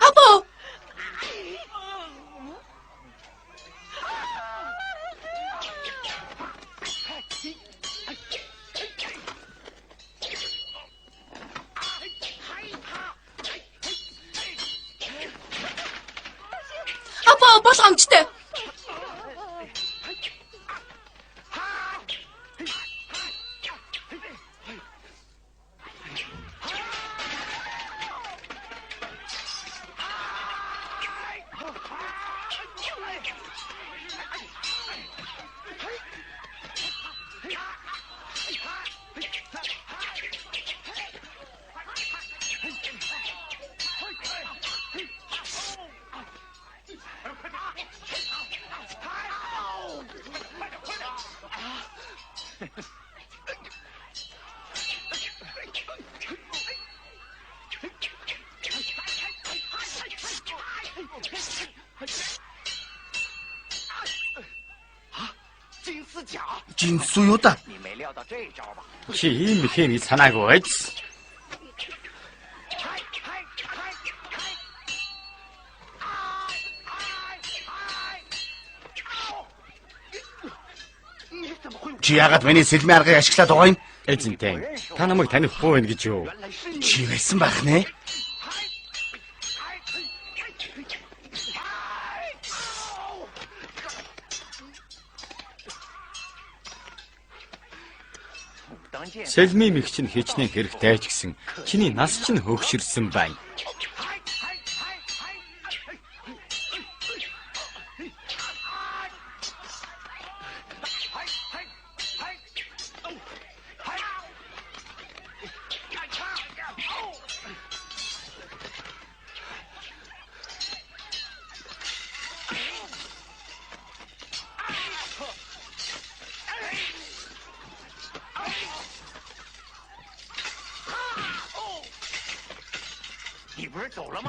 Апау. Апау, болгоомжтой. Жинсүү юу да? Чи ийм их юм санаагүй байж. Чи яагаад миний сэлмийн аргыг ашиглаад байгаа юм? Эзэнтэй, та намайг танихгүй байна гэж юу? Чи байсан байх нэ? Сэлмийн мэгч нь хичнээн хэрэгтэй ч гэсэн чиний нас чинь хөгшөрсөн байна.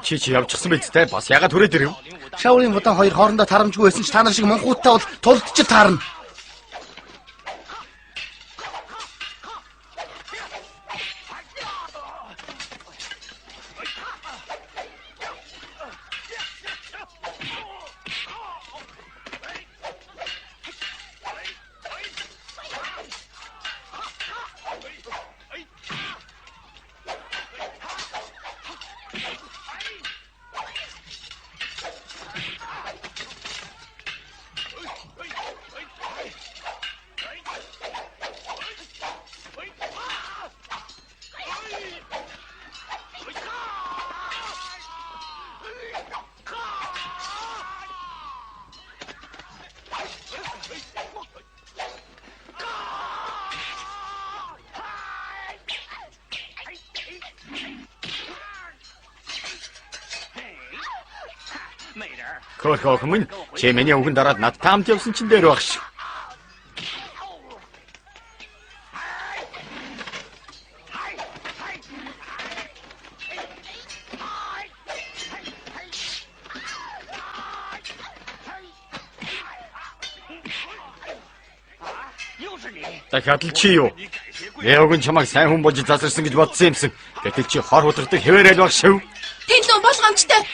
Чи явчихсан биз дээ. Бас ягаад хүрээд ирэв? Шаурын будан хоёр хоорондоо тарамжгүй байсан ч та нар шиг мунхуудтай бол тулдчил таарна. Хөөх минь, чи миний үгэн дараад надтай хамт явсан чинь дээр баг шүү. Дахиад л чи юу? Яог нь чамайг сайн хүн болж засарсан гэж бодсон юмсан. Гэтэл чи хор худирдаг хэвээр аль баг шив. Тэнлэн болгоомжтой.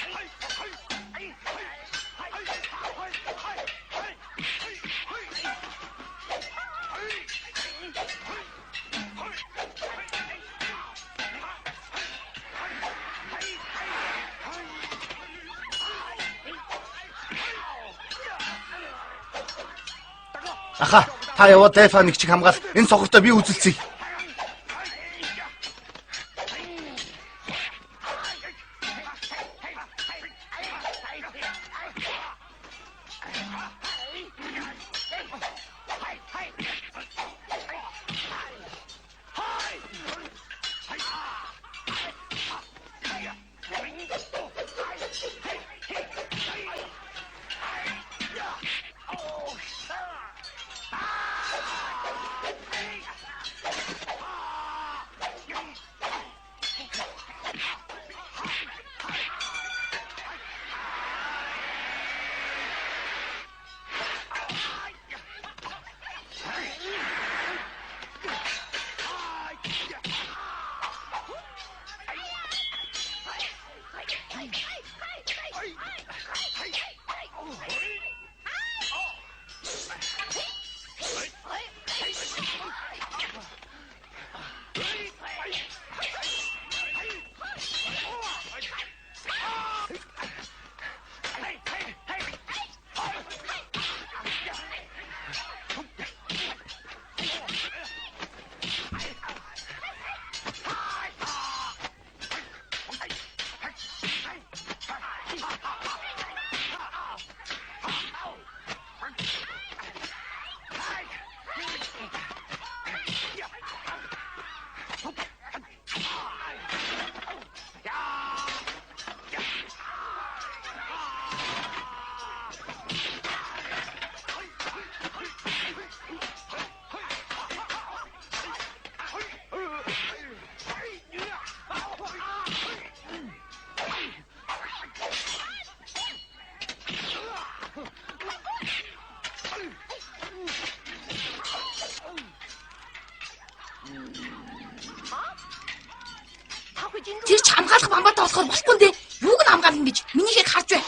Аха, та яваад Дайфа нэг чиг хамгаал. Энэ сохортой би үзэлцье. Тэр ч хамгаалах бамбартай болохоор болохгүй нэ. Юуг нь хамгаална гэж минийхийг харж бай.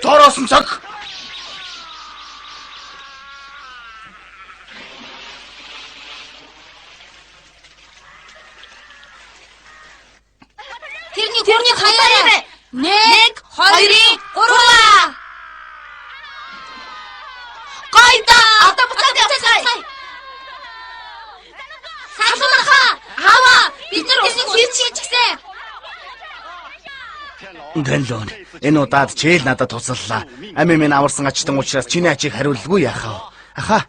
Тоороосон цаг. Тэрний тэрний хаяарай. 1 2 3. Гойда! Одоо буцаад явцгаая. Салунаха! Аваа! Бид нар усан хийчихсэн. Тэнлон. Энэ удаад чийл надад туслалаа. Амийн минь аварсан ачтан учраас чиний ачийг хариулгүй яхав. Аха.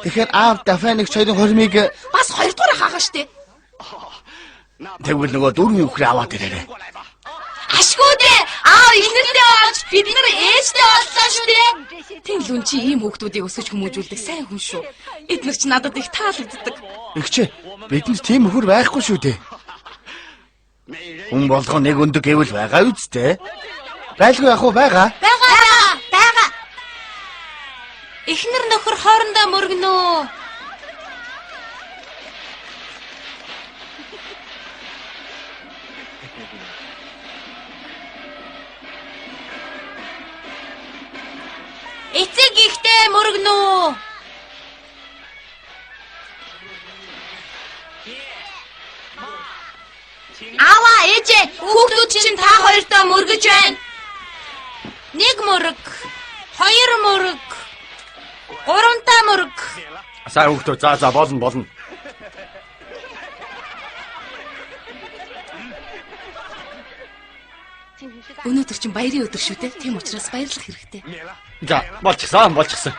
Тэгэхээр аав Дафаник хоёрын хормыг бас хоёрдугаар хаагаа штэ. Тэгвэл нөгөө дөрвөн үхрээ аваад ирээрэй. Ашгүй дээ. Аав эхнэртэй болж бид нар ээжтэй боллоо шүү дээ. Тэнлүн чи ийм хүүхдүүдийг өсгөж хүмүүжүүлдэг сайн хүн шүү. Эднэр чи надад их таалагддаг. Эгчээ, бидэнд тийм өхөр байхгүй шүү дээ. Хүн болгон нэг өндөг гэвэл байгаа үсттэй. Байлгүй яах вэ байгаа? Байгаа. Байгаа. Эхнэр нөхөр хоорондоо мөргөнөө. Эцэг ихтэй мөргөнөө. Аава ээжээ хүүхдүүд чинь та хоёртоо мөргөж байна. Нэг мөрөг, хоёр мөрөг, гуравтаа мөрөг. Сайн хүүхдөө за болно болно. Өнөөдөр чинь баярын өдөр шүү дээ. Тийм учраас баярлах хэрэгтэй. За болчихсон болчихсон.